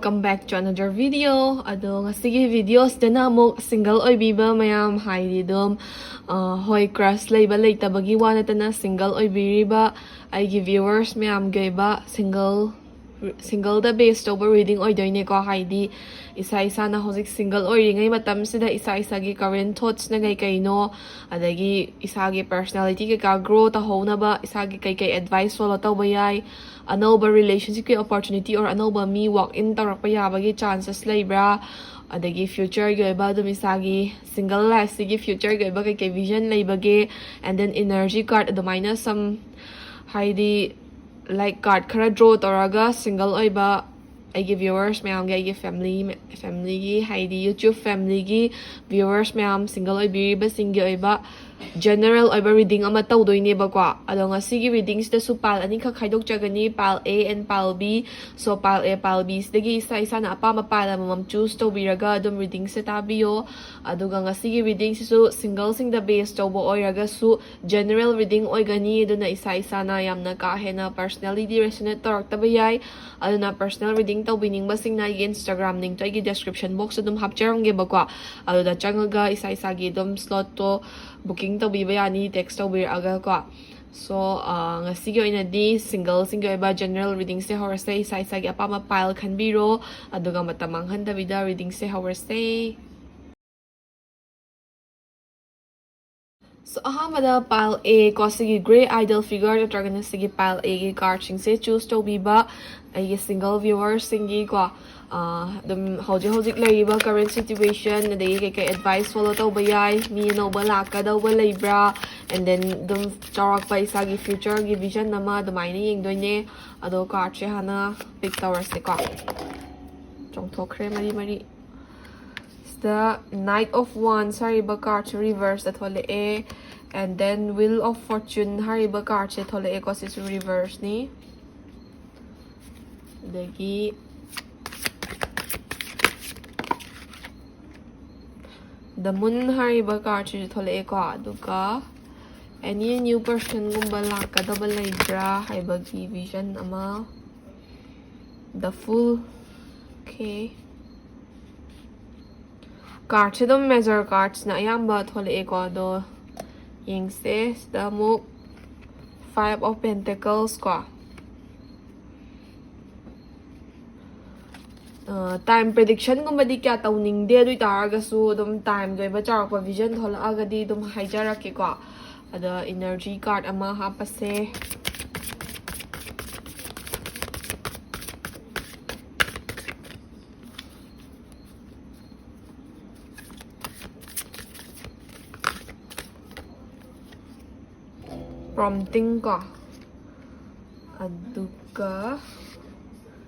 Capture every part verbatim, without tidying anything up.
Come back to another video. ꯑꯗꯣ ꯉꯁꯤꯒꯤ ꯚꯤꯗꯤꯑꯣꯁꯤꯗꯅ ꯑꯃꯨꯛ ꯁꯤꯡꯒꯜ ꯑꯣꯏꯕꯤꯕ ꯃꯌꯥꯝ, ꯍꯥꯏꯗꯤ ꯑꯗꯨꯝ, ꯑ, ꯍꯣꯏ, ꯀ꯭ꯔꯁ ꯂꯩꯕ ꯂꯩꯇꯕꯒꯤ ꯋꯥ ꯅꯠꯇꯅ, ꯁꯤꯡꯒꯜ ꯑꯣꯏꯕꯤꯔꯤꯕ ꯑꯩꯒꯤ ꯚ꯭ꯌꯨꯋꯔꯁ ꯃꯌꯥꯝꯒꯤ ꯑꯣꯏꯕ ꯁꯤꯡꯒꯜ, ꯁꯤꯡꯒꯜꯗ ꯕꯦꯁ ꯇꯧꯕ ꯔꯤꯗꯤꯡ ꯑꯣꯏꯗꯣꯏꯅꯦꯀꯣ꯫ ꯍꯥꯏꯗꯤ ꯏꯁꯥ ꯏꯁꯥꯅ ꯍꯧꯖꯤꯛ ꯁꯤꯡꯒꯜ ꯑꯣꯏꯔꯤꯉꯩ ꯃꯇꯝꯁꯤꯗ ꯏꯁꯥ ꯏꯁꯥꯒꯤ ꯀꯔꯦꯟ ꯊꯣꯠꯁꯅ ꯀꯩ ꯀꯩꯅꯣ, ꯑꯗꯒꯤ ꯏꯁꯥꯒꯤ ꯄꯔꯁꯅꯦꯂꯤꯇꯤ ꯀꯩꯀꯥ ꯒ꯭ꯔꯣ ꯇꯧꯍꯧꯅꯕ ꯏꯁꯥꯒꯤ ꯀꯩ ꯀꯩ ꯑꯦꯗꯚꯥꯏꯁ ꯐꯣꯂꯣ ꯇꯧꯕ ꯌꯥꯏ, ꯑꯅꯧꯕ ꯔꯤꯂꯦꯁꯟꯁꯤꯞꯀꯤ ꯑꯣꯄꯣꯔꯆꯨꯅꯤꯇꯤ ꯑꯣꯔ ꯑꯅꯧꯕ ꯃꯤ ꯋꯥꯛ ꯏꯟ ꯇꯧꯔꯛꯄ ꯌꯥꯕꯒꯤ ꯆꯥꯟꯁꯦꯁ ꯂꯩꯕ꯭ꯔꯥ, ꯑꯗꯒꯤ ꯐ꯭ꯌꯨꯆꯔꯒꯤ ꯑꯣꯏꯕ ꯑꯗꯨꯝ ꯏꯁꯥꯒꯤ ꯁꯤꯡꯒꯜ ꯂꯥꯏꯐꯁꯤꯒꯤ ꯐ꯭ꯌꯨꯆꯔꯒꯤ ꯑꯣꯏꯕ ꯀꯩꯀꯩ ꯚꯤꯖꯟ ꯂꯩꯕꯒꯦ, and then energy card ꯑꯗꯨꯃꯥꯏꯅ some, ꯍꯥꯏꯗꯤ, ꯂꯥꯏꯛ, ꯀꯥꯔꯠ ꯈꯔ ꯗ꯭ꯔꯣ ꯇꯧꯔꯒ ꯁꯤꯡꯒꯜ ꯑꯣꯏꯕ ꯑꯩꯒꯤ ꯚ꯭ꯌꯨꯋꯔꯁ ꯃꯌꯥꯝꯒꯤ, ꯑꯩꯒꯤ ꯐꯦꯃꯤꯂꯤ, ꯐꯦꯃꯤꯂꯤꯒꯤ, ꯍꯥꯏꯗꯤ YouTube ꯐꯦꯃꯤꯂꯤꯒꯤ ꯚ꯭ꯌꯨꯋꯔꯁ ꯃꯌꯥꯝ, ꯁꯤꯡꯒꯜ ꯑꯣꯏꯕꯤꯔꯤꯕꯁꯤꯡꯒꯤ ꯑꯣꯏꯕ ꯖꯦꯅꯔꯦꯜ ꯑꯣꯏꯕ ꯔꯤꯗꯤꯡ ꯑꯃ ꯇꯧꯗꯣꯏꯅꯦꯕꯀꯣ꯫ ꯑꯗꯣ ꯉꯁꯤꯒꯤ ꯔꯤꯗꯤꯡꯁꯤꯗꯁꯨ ꯄꯥꯏꯜ ꯑꯅꯤꯈꯛ ꯈꯥꯏꯗꯣꯛꯆꯒꯅꯤ, pile A and pile B꯫ So pile A, pile B ꯁꯤꯗꯒꯤ ꯏꯁꯥ ꯏꯁꯥꯅ ꯑꯄꯥꯝꯕ ꯄꯥꯏꯜ ꯑꯃꯃꯝ ꯆꯨꯁ ꯇꯧꯕꯤꯔꯒ ꯑꯗꯨꯝ ꯔꯤꯗꯤꯡꯁꯦ ꯇꯥꯕꯤꯌꯣ꯫ ꯑꯗꯨꯒ ꯉꯁꯤꯒꯤ ꯔꯤꯗꯤꯡꯁꯤꯁꯨ ꯁꯤꯡꯒꯜꯁꯤꯡꯗ ꯕꯦꯁ ꯇꯧꯕ ꯑꯣꯏꯔꯒꯁꯨ ꯖꯦꯅꯔꯦꯜ ꯔꯤꯗꯤꯡ ꯑꯣꯏꯒꯅꯤ, ꯑꯗꯨꯅ ꯏꯁꯥ ꯏꯁꯥꯅ ꯌꯥꯝꯅ ꯀꯥ ꯍꯦꯟꯅ ꯄꯔꯁꯅꯦꯂꯤꯗꯤ ꯔꯦꯁꯣꯅꯦꯠ ꯇꯧꯔꯛꯇꯕ ꯌꯥꯏ꯫ ꯑꯗꯨꯅ ꯄꯔꯁꯅꯦꯜ ꯔꯤꯗꯤꯡ ꯇꯧꯕꯤꯅꯤꯡꯕꯁꯤꯡꯅ ꯑꯩꯒꯤ Instagram ꯂꯤꯡꯛꯇꯣ ꯑꯩꯒꯤ ꯗꯦꯁꯀ꯭ꯔꯤꯞꯁꯟ ꯕꯣꯛꯁꯇ ꯑꯗꯨꯝ ꯍꯥꯞꯆꯔꯝꯒꯦꯕꯀꯣ꯫ ꯑꯗꯨꯗ ꯆꯪꯉꯒ ꯏꯁꯥ ꯏꯁꯥꯒꯤ ꯑꯗꯨꯝ ꯁ꯭ꯂꯣꯠꯇꯣ ꯕꯨꯀꯤꯡ ꯇꯧꯕꯤꯕ ꯌꯥꯅꯤ, ꯇꯦꯛꯁ ꯇꯧꯕꯤꯔꯛꯑꯒ ꯀꯣ꯫ So, ꯑ, ꯉꯁꯤꯒꯤ ꯑꯣꯏꯅꯗꯤ ꯁꯤꯡꯒꯜꯁꯤꯡꯒꯤ ꯑꯣꯏꯕ ꯖꯦꯅꯔꯦꯜ ꯔꯤꯗꯤꯡꯁꯦ ꯍꯧꯔꯁꯦ꯫ ꯏꯁꯥ ꯏꯁꯥꯒꯤ ꯑꯄꯥꯝꯕ ꯄꯥꯏꯜ ꯈꯟꯕꯤꯔꯣ, ꯑꯗꯨꯒ ꯃꯇꯝ ꯃꯥꯡꯍꯟꯗꯕꯤꯗ ꯔꯤꯗꯤꯡꯁꯦ ꯍꯧꯔꯁꯦ꯫ So, ꯑꯍꯥꯟꯕꯗ ꯄꯥꯏꯜ A ꯀꯣ, ꯁꯤꯒꯤ ꯒ꯭ꯔꯦ ꯑꯥꯏꯗꯜ ꯐꯤꯒꯔ ꯅꯠꯇ꯭ꯔꯒꯅ ꯁꯤꯒꯤ ꯄꯥꯏꯜ A ꯒꯤ ꯀꯥꯔꯠꯁꯤꯡꯁꯦ ꯆꯨꯁ ꯇꯧꯕꯤꯕ ꯑꯩꯒꯤ ꯁꯤꯡꯒꯜ ꯚ꯭ꯌꯨꯋꯔꯁꯤꯡꯒꯤꯀꯣ, ꯑ, ꯑꯗꯨꯝ ꯍꯧꯖꯤꯛ ꯍꯧꯖꯤꯛ ꯂꯩꯔꯤꯕ ꯀꯔꯦꯟ ꯁꯤꯆꯨꯋꯦꯁꯟ, ꯑꯗꯒꯤ ꯀꯩꯀꯩ ꯑꯦꯗꯚꯥꯏꯁ ꯐꯣꯂꯣ ꯇꯧꯕ ꯌꯥꯏ, ꯃꯤ ꯑꯅꯧꯕ ꯂꯥꯛꯀꯗꯧꯕ ꯂꯩꯕ꯭ꯔꯥ, and then ꯑꯗꯨꯝ ꯆꯥꯎꯔꯥꯛꯄ ꯏꯁꯥꯒꯤ ꯐ꯭ꯌꯨꯆꯔꯒꯤ ꯚꯤꯖꯟ ꯑꯃ ꯑꯗꯨꯃꯥꯏꯅ ꯌꯦꯡꯗꯣꯏꯅꯦ꯫ ꯑꯗꯣ ꯀꯥꯔꯠꯁꯦ ꯍꯥꯟꯅ ꯄꯤꯛ ꯇꯧꯔꯁꯦꯀꯣ, ꯆꯣꯡꯊꯣꯛꯈ꯭ꯔꯦ ꯃꯔꯤ ꯃꯔꯤ꯫ ꯁꯤꯗ Knight of Wands ꯍꯥꯏꯔꯤꯕ ꯀꯥꯔꯠꯁꯦ ꯔꯤꯚꯔꯁꯇ ꯊꯣꯛꯂꯛꯑꯦ, and then Wheel of Fortune ꯍꯥꯏꯔꯤꯕ ꯀꯥꯔꯠꯁꯦ ꯊꯣꯛꯂꯛꯑꯦꯀꯣ, ꯁꯤꯁꯨ ꯔꯤꯚꯔꯁꯅꯤ꯫ ꯑꯗꯒꯤ The Moon ꯍꯥꯏꯔꯤꯕ ꯀꯥꯔꯠꯁꯤꯁꯨ ꯊꯣꯛꯂꯛꯑꯦꯀꯣ꯫ ꯑꯗꯨꯒ any new personꯒꯨꯝꯕ ꯂꯥꯛꯀꯗꯕ ꯂꯩꯕ꯭ꯔꯥ ꯍꯥꯏꯕꯒꯤ ꯚꯤꯖꯟ ꯑꯃ, The Fool꯫ Okay. Cardꯁꯦ ꯑꯗꯨꯝ major cardsꯅ ꯑꯌꯥꯝꯕ ꯊꯣꯛꯂꯛꯑꯦꯀꯣ꯫ ꯑꯗꯣ ꯌꯦꯡꯁꯦ꯫ ꯁꯤꯗ ꯑꯃꯨꯛ Five of Pentacles ꯀꯣ꯫ Time predictionꯒꯨꯝꯕꯗꯤ ꯀꯌꯥ ꯇꯧꯅꯤꯡꯗꯦ꯫ ꯑꯗꯨ ꯑꯣꯏꯇꯥꯔꯒꯁꯨ ꯑꯗꯨꯝ timeꯒꯤ ꯑꯣꯏꯕ ꯆꯥꯎꯔꯥꯛꯄ vision ꯊꯣꯛꯂꯛꯑꯒꯗꯤ ꯑꯗꯨꯝ ꯍꯥꯏꯖꯔꯛꯀꯦꯀꯣ꯫ ꯑꯗ energy card ꯑꯃ ꯍꯥꯞꯄꯁꯦ꯫ Prompting ꯀꯣ꯫ ꯑꯗꯨꯒ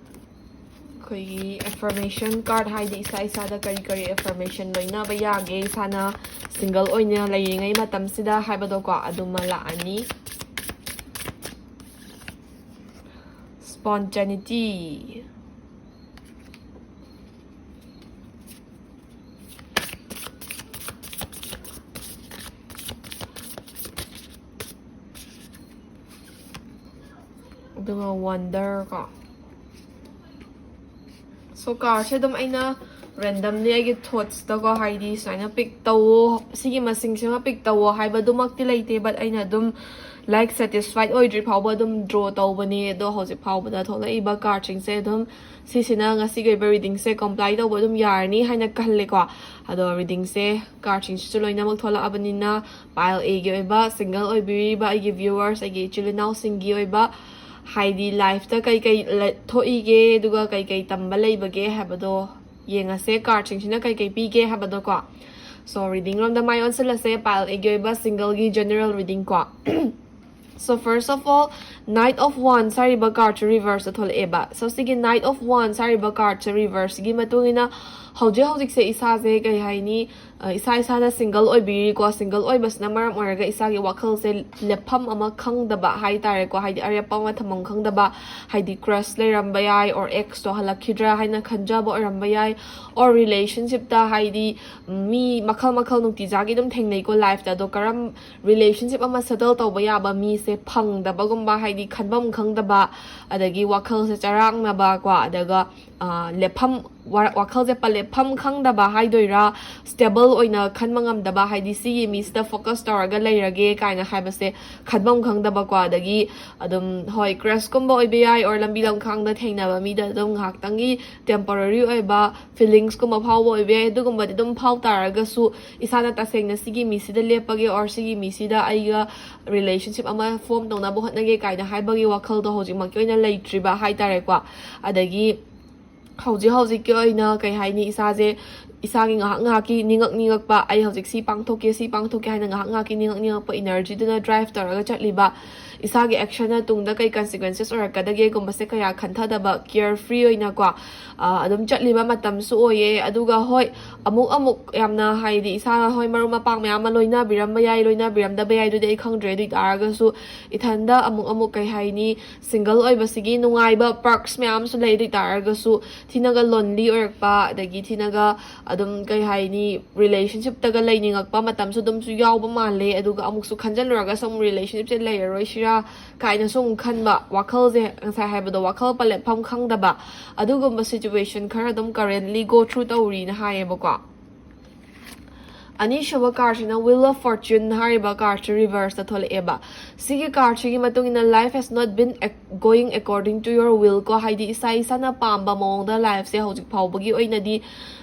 ꯑꯩꯈꯣꯏꯒꯤ affirmation card, ꯍꯥꯏꯗꯤ ꯏꯁꯥ ꯏꯁꯥꯗ ꯀꯔꯤ ꯀꯔꯤ affirmation ꯂꯣꯏꯅꯕ ꯌꯥꯒꯦ, ꯏꯁꯥꯅ single ꯑꯣꯏꯅ ꯂꯩꯔꯤꯉꯩ ꯃꯇꯝꯁꯤꯗ ꯍꯥꯏꯕꯗꯣꯀꯣ, ꯑꯗꯨꯃ ꯂꯥꯛꯑꯅꯤ꯫ Spontaneity꯫ ꯑꯗꯨꯒ wonder ꯀꯣ꯫ So cardꯁꯦ ꯑꯗꯨꯝ ꯑꯩꯅ randomly ꯑꯩꯒꯤ thoughtsꯇꯀꯣ, ꯍꯥꯏꯗꯤ ꯁꯨꯃꯥꯏꯅ pick ꯇꯧꯋꯣ, ꯁꯤꯒꯤ ꯃꯁꯤꯡꯁꯤꯃ pick ꯇꯧꯋꯣ ꯍꯥꯏꯕꯗꯨꯃꯛꯇꯤ ꯂꯩꯇꯦ, but ꯑꯩꯅ ꯑꯗꯨꯝ, like, satisfied ꯑꯣꯏꯗ꯭ꯔꯤ ꯐꯥꯎꯕ ꯑꯗꯨꯝ draw ꯇꯧꯕꯅꯦ꯫ ꯑꯗꯣ ꯍꯧꯖꯤꯛ ꯐꯥꯎꯕꯗ ꯊꯣꯛꯂꯛꯏꯕ cardꯁꯤꯡꯁꯦ ꯑꯗꯨꯝ ꯁꯤꯁꯤꯅ ꯉꯁꯤꯒꯤ ꯑꯣꯏꯕ readingꯁꯦ comply ꯇꯧꯕ ꯑꯗꯨꯝ ꯌꯥꯔꯅꯤ ꯍꯥꯏꯅ ꯈꯜꯂꯦꯀꯣ꯫ ꯑꯗꯣ readingꯁꯦ cardꯁꯤꯡꯁꯤꯁꯨ ꯂꯣꯏꯅꯃꯛ ꯊꯣꯛꯂꯛꯑꯕꯅꯤꯅ, pile Aꯒꯤ ꯑꯣꯏꯕ single ꯑꯣꯏꯕꯤꯔꯤꯕ ꯑꯩꯒꯤ viewers, ꯑꯩꯒꯤ ꯏꯆꯤꯜ ꯏꯅꯥꯎꯁꯤꯡꯒꯤ ꯑꯣꯏꯕ, ꯍꯥꯏꯗꯤ lifeꯇ ꯀꯩꯀꯩ ꯂ-, ꯊꯣꯛꯏꯒꯦ, ꯑꯗꯨꯒ ꯀꯩꯀꯩ ꯇꯝꯕ ꯂꯩꯕꯒꯦ ꯍꯥꯏꯕꯗꯣ ꯌꯦꯡꯉꯁꯦ꯫ Cardꯁꯤꯡꯁꯤꯅ ꯀꯩꯀꯩ ꯄꯤꯒꯦ ꯍꯥꯏꯕꯗꯣꯀꯣ꯫ So reading ꯔꯣꯝꯗ ꯃꯥꯏ ꯑꯣꯟꯁꯤꯜꯂꯁꯦ꯫ Pile Aꯒꯤ ꯑꯣꯏꯕ singleꯒꯤ general reading ꯀꯣ꯫ So first of all, Knight of Wands ꯍꯥꯏꯔꯤꯕ cardꯁꯦ reverseꯇ ꯊꯣꯛꯂꯛꯑꯦꯕ꯫ So ꯁꯤꯒꯤ Knight of Wands ꯍꯥꯏꯔꯤꯕ cardꯁꯦ reverseꯀꯤ ꯃꯇꯨꯡ ꯏꯟꯅ ꯍꯧꯖꯤꯛ ꯍꯧꯖꯤꯛꯁꯦ ꯏꯁꯥꯁꯦ ꯀꯩ ꯍꯥꯏꯅꯤ, ꯑ, ꯏꯁꯥ ꯏꯁꯥꯗ single ꯑꯣꯏꯕꯤꯔꯤꯀꯣ꯫ Single ꯑꯣꯏꯕꯁꯤꯅ ꯃꯔꯝ ꯑꯣꯏꯔꯒ ꯏꯁꯥꯒꯤ ꯋꯥꯈꯜꯁꯦ ꯂꯦꯞꯐꯝ ꯑꯃ ꯈꯪꯗꯕ ꯍꯥꯏꯇꯥꯔꯦꯀꯣ, ꯍꯥꯏꯗꯤ ꯑꯔꯦꯞꯄ ꯑꯃ ꯊꯝꯐꯝ ꯈꯪꯗꯕ, ꯍꯥꯏꯗꯤ crush ꯂꯩꯔꯝꯕ ꯌꯥꯏ, or exꯇꯣ ꯍꯜꯂꯛꯈꯤꯗ꯭ꯔꯥ ꯍꯥꯏꯅ ꯈꯟꯖꯕ ꯑꯣꯏꯔꯝꯕ ꯌꯥꯏ, or relationshipꯇ, ꯍꯥꯏꯗꯤ ꯃꯤ ꯃꯈꯜ ꯃꯈꯜ ꯅꯨꯡꯇꯤꯖꯥꯒꯤ ꯑꯗꯨꯝ ꯊꯦꯡꯅꯩꯀꯣ lifeꯇ꯫ ꯑꯗꯣ ꯀꯔꯝ, relationship ꯑꯃ settle ꯇꯧꯕ ꯌꯥꯕ ꯃꯤꯁꯦ ꯐꯪꯗꯕꯒꯨꯝꯕ, ꯍꯥꯏꯗꯤ ꯈꯟꯐꯝ ꯈꯪꯗꯕ, ꯑꯗꯒꯤ ꯋꯥꯈꯜꯁꯦ ꯆꯔꯥꯡꯅꯕ ꯀꯣ, ꯑꯗꯨꯒ ꯂꯦꯞꯐꯝ, ꯋꯥꯈꯜꯁꯦ ꯄꯂꯦꯞꯐꯝ ꯈꯪꯗꯕ ꯍꯥꯏꯗꯣꯏꯔꯥ, ꯁ꯭ꯇꯦꯕꯜ ꯑꯣꯏꯅ ꯈꯟꯕ ꯉꯝꯗꯕ, ꯍꯥꯏꯗꯤ ꯁꯤꯒꯤ ꯃꯤꯁꯤꯗ ꯐꯣꯀꯁ ꯇꯧꯔꯒ ꯂꯩꯔꯒꯦ ꯀꯥꯏꯅ ꯍꯥꯏꯕꯁꯦ ꯈꯟꯐꯝ ꯈꯪꯗꯕꯀꯣ꯫ ꯑꯗꯒꯤ ꯑꯗꯨꯝ, ꯍꯣꯏ, ꯀ꯭ꯔꯁꯀꯨꯝꯕ ꯑꯣꯏꯕ ꯌꯥꯏ, ꯑꯣꯔ ꯂꯝꯕꯤ ꯂꯝꯈꯥꯡꯗ ꯊꯦꯡꯅꯕ ꯃꯤꯗ ꯑꯗꯨꯝ ꯉꯥꯏꯍꯥꯛꯇꯪꯒꯤ ꯇꯦꯝꯄꯣꯔꯔꯤ ꯑꯣꯏꯕ ꯐꯤꯂꯤꯡꯁꯀꯨꯝꯕ ꯐꯥꯎꯕ ꯑꯣꯏꯕ ꯌꯥꯏ꯫ ꯑꯗꯨꯒꯨꯝꯕꯗꯤ ꯑꯗꯨꯝ ꯐꯥꯎ ꯇꯥꯔꯒꯁꯨ, ꯏꯁꯥꯅ ꯇꯁꯦꯡꯅ ꯁꯤꯒꯤ ꯃꯤꯁꯤꯗ ꯂꯦꯞꯄꯒꯦ ꯑꯣꯔ ꯁꯤꯒꯤ ꯃꯤꯁꯤꯗ ꯑꯩꯒ ꯔꯤꯂꯦꯁꯟꯁꯤꯞ ꯑꯃ ꯐꯣꯝ ꯇꯧꯅꯕ ꯍꯣꯠꯅꯒꯦ ꯀꯥꯏꯅ ꯍꯥꯏꯕꯒꯤ ꯋꯥꯈꯜꯗꯣ ꯍꯧꯖꯤꯛꯃꯛꯀꯤ ꯑꯣꯏꯅ ꯂꯩꯇ꯭ꯔꯤꯕ ꯍꯥꯏꯇꯥꯔꯦꯀꯣ꯫ ꯑꯗꯒꯤ ꯍꯧꯖꯤꯛ ꯍꯧꯖꯤꯛꯀꯤ ꯑꯣꯏꯅ, ꯀꯩ ꯍꯥꯏꯅꯤ, ꯏꯁꯥꯁꯦ, ꯏꯁꯥꯒꯤ ꯉꯥꯏꯍꯥꯛ ꯉꯥꯏꯍꯥꯛꯀꯤ ꯅꯤꯡꯉꯛ ꯅꯤꯡꯉꯛꯄ, ꯑꯩ ꯍꯧꯖꯤꯛ ꯁꯤ ꯄꯥꯡꯊꯣꯛꯀꯦ, ꯁꯤ ꯄꯥꯡꯊꯣꯛꯀꯦ ꯍꯥꯏꯅ ꯉꯥꯏꯍꯥꯛ ꯉꯥꯏꯍꯥꯛꯀꯤ ꯅꯤꯡꯉꯛ ꯅꯤꯡꯉꯛꯄ ꯏꯅꯔꯖꯤꯗꯨꯅ ꯗ꯭ꯔꯥꯏꯚ ꯇꯧꯔꯒ ꯆꯠꯂꯤꯕ, ꯏꯁꯥꯒꯤ ꯑꯦꯛꯁꯟꯅ ꯇꯨꯡꯗ ꯀꯩ ꯀꯟꯁꯤꯀ꯭ꯋꯦꯟꯁꯦꯁ ꯑꯣꯏꯔꯛꯀꯗꯒꯦꯒꯨꯝꯕꯁꯦ ꯀꯌꯥ ꯈꯟꯊꯗꯕ, ꯀꯤꯌꯔ ꯐ꯭ꯔꯤ ꯑꯣꯏꯅꯀꯣ, ꯑꯗꯨꯝ ꯆꯠꯂꯤꯕ ꯃꯇꯝꯁꯨ ꯑꯣꯏꯌꯦ꯫ ꯑꯗꯨꯒ ꯍꯣꯏ, ꯑꯃꯨꯛ ꯑꯃꯨꯛ ꯌꯥꯝꯅ, ꯍꯥꯏꯗꯤ, ꯏꯁꯥꯅ, ꯍꯣꯏ, ꯃꯔꯨꯞ ꯃꯄꯥꯡ ꯃꯌꯥꯝ ꯑꯃ ꯂꯣꯏꯅꯕꯤꯔꯝꯕ ꯌꯥꯏ, ꯂꯣꯏꯅꯕꯤꯔꯝꯗꯕ ꯌꯥꯏ, ꯑꯗꯨꯗꯤ ꯑꯩ ꯈꯪꯗ꯭ꯔꯦ꯫ ꯑꯗꯨ ꯑꯣꯏ ꯇꯥꯔꯒꯁꯨ ꯏꯊꯟꯗ ꯑꯃꯨꯛ ꯑꯃꯨꯛ, ꯀꯩ ꯍꯥꯏꯅꯤ, ꯁꯤꯡꯒꯜ ꯑꯣꯏꯕꯁꯤꯒꯤ ꯅꯨꯡꯉꯥꯏꯕ ꯄꯥꯔꯛꯁ ꯃꯌꯥꯝ ꯑꯃꯁꯨ ꯂꯩ꯫ ꯑꯗꯨ ꯑꯣꯏ ꯇꯥꯔꯒꯁꯨ ꯊꯤꯅꯒ ꯂꯣꯟꯂꯤ ꯑꯣꯏꯔꯛꯄ, ꯑꯗꯒꯤ ꯊꯤꯅꯒ ꯑꯗꯨꯝ, ꯀꯩ ꯍꯥꯏꯅꯤ, ꯔꯤꯂꯦꯁꯟꯁꯤꯞꯇꯒ ꯂꯩꯅꯤꯡꯉꯛꯄ ꯃꯇꯝꯁꯨ ꯑꯗꯨꯝꯁꯨ ꯌꯥꯎꯕ ꯃꯥꯜꯂꯦ꯫ ꯑꯗꯨꯒ ꯑꯃꯨꯛꯁꯨ ꯈꯟꯖꯜꯂꯨꯔꯒꯁꯨ ꯑꯃꯨꯛ ꯔꯤꯂꯦꯁꯟꯁꯤꯞꯁꯦ ꯂꯩꯔꯔꯣꯏꯁꯤꯔꯥ ꯀꯥꯏꯅꯁꯨ ꯑꯃꯨꯛ ꯈꯟꯕ, ꯋꯥꯈꯜꯁꯦ, ꯉꯁꯥꯏ ꯍꯥꯏꯕꯗꯣ, ꯋꯥꯈꯜ ꯄꯂꯦꯞꯐꯝ ꯈꯪꯗꯕ, ꯑꯗꯨꯒꯨꯝꯕ ꯁꯤꯆꯨꯋꯦꯁꯟ ꯈꯔ ꯑꯗꯨꯝ ꯀꯔꯦꯟꯂꯤ ꯒꯣ ꯊ꯭ꯔꯨ ꯇꯧꯔꯤꯅ ꯍꯥꯏꯌꯦꯕꯀꯣ꯫ ꯑꯅꯤꯁꯨꯕ ꯀꯥꯔꯠꯁꯤꯅ Wheel of Fortune ꯍꯥꯏꯔꯤꯕ ꯀꯥꯔꯠꯁꯦ ꯔꯤꯚꯔꯁꯇ ꯊꯣꯛꯂꯛꯑꯦꯕ꯫ ꯁꯤꯒꯤ ꯀꯥꯔꯠꯁꯤꯒꯤ ꯃꯇꯨꯡ ꯏꯟꯅ, life has not been going according to your will ꯀꯣ, ꯍꯥꯏꯗꯤ ꯏꯁꯥ ꯏꯁꯥꯅ ꯄꯥꯝꯕ ꯃꯑꯣꯡꯗ ꯂꯥꯏꯐꯁꯦ ꯍꯧꯖꯤꯛ ꯐꯥꯎꯕꯒꯤ ꯑꯣꯏꯅꯗꯤ,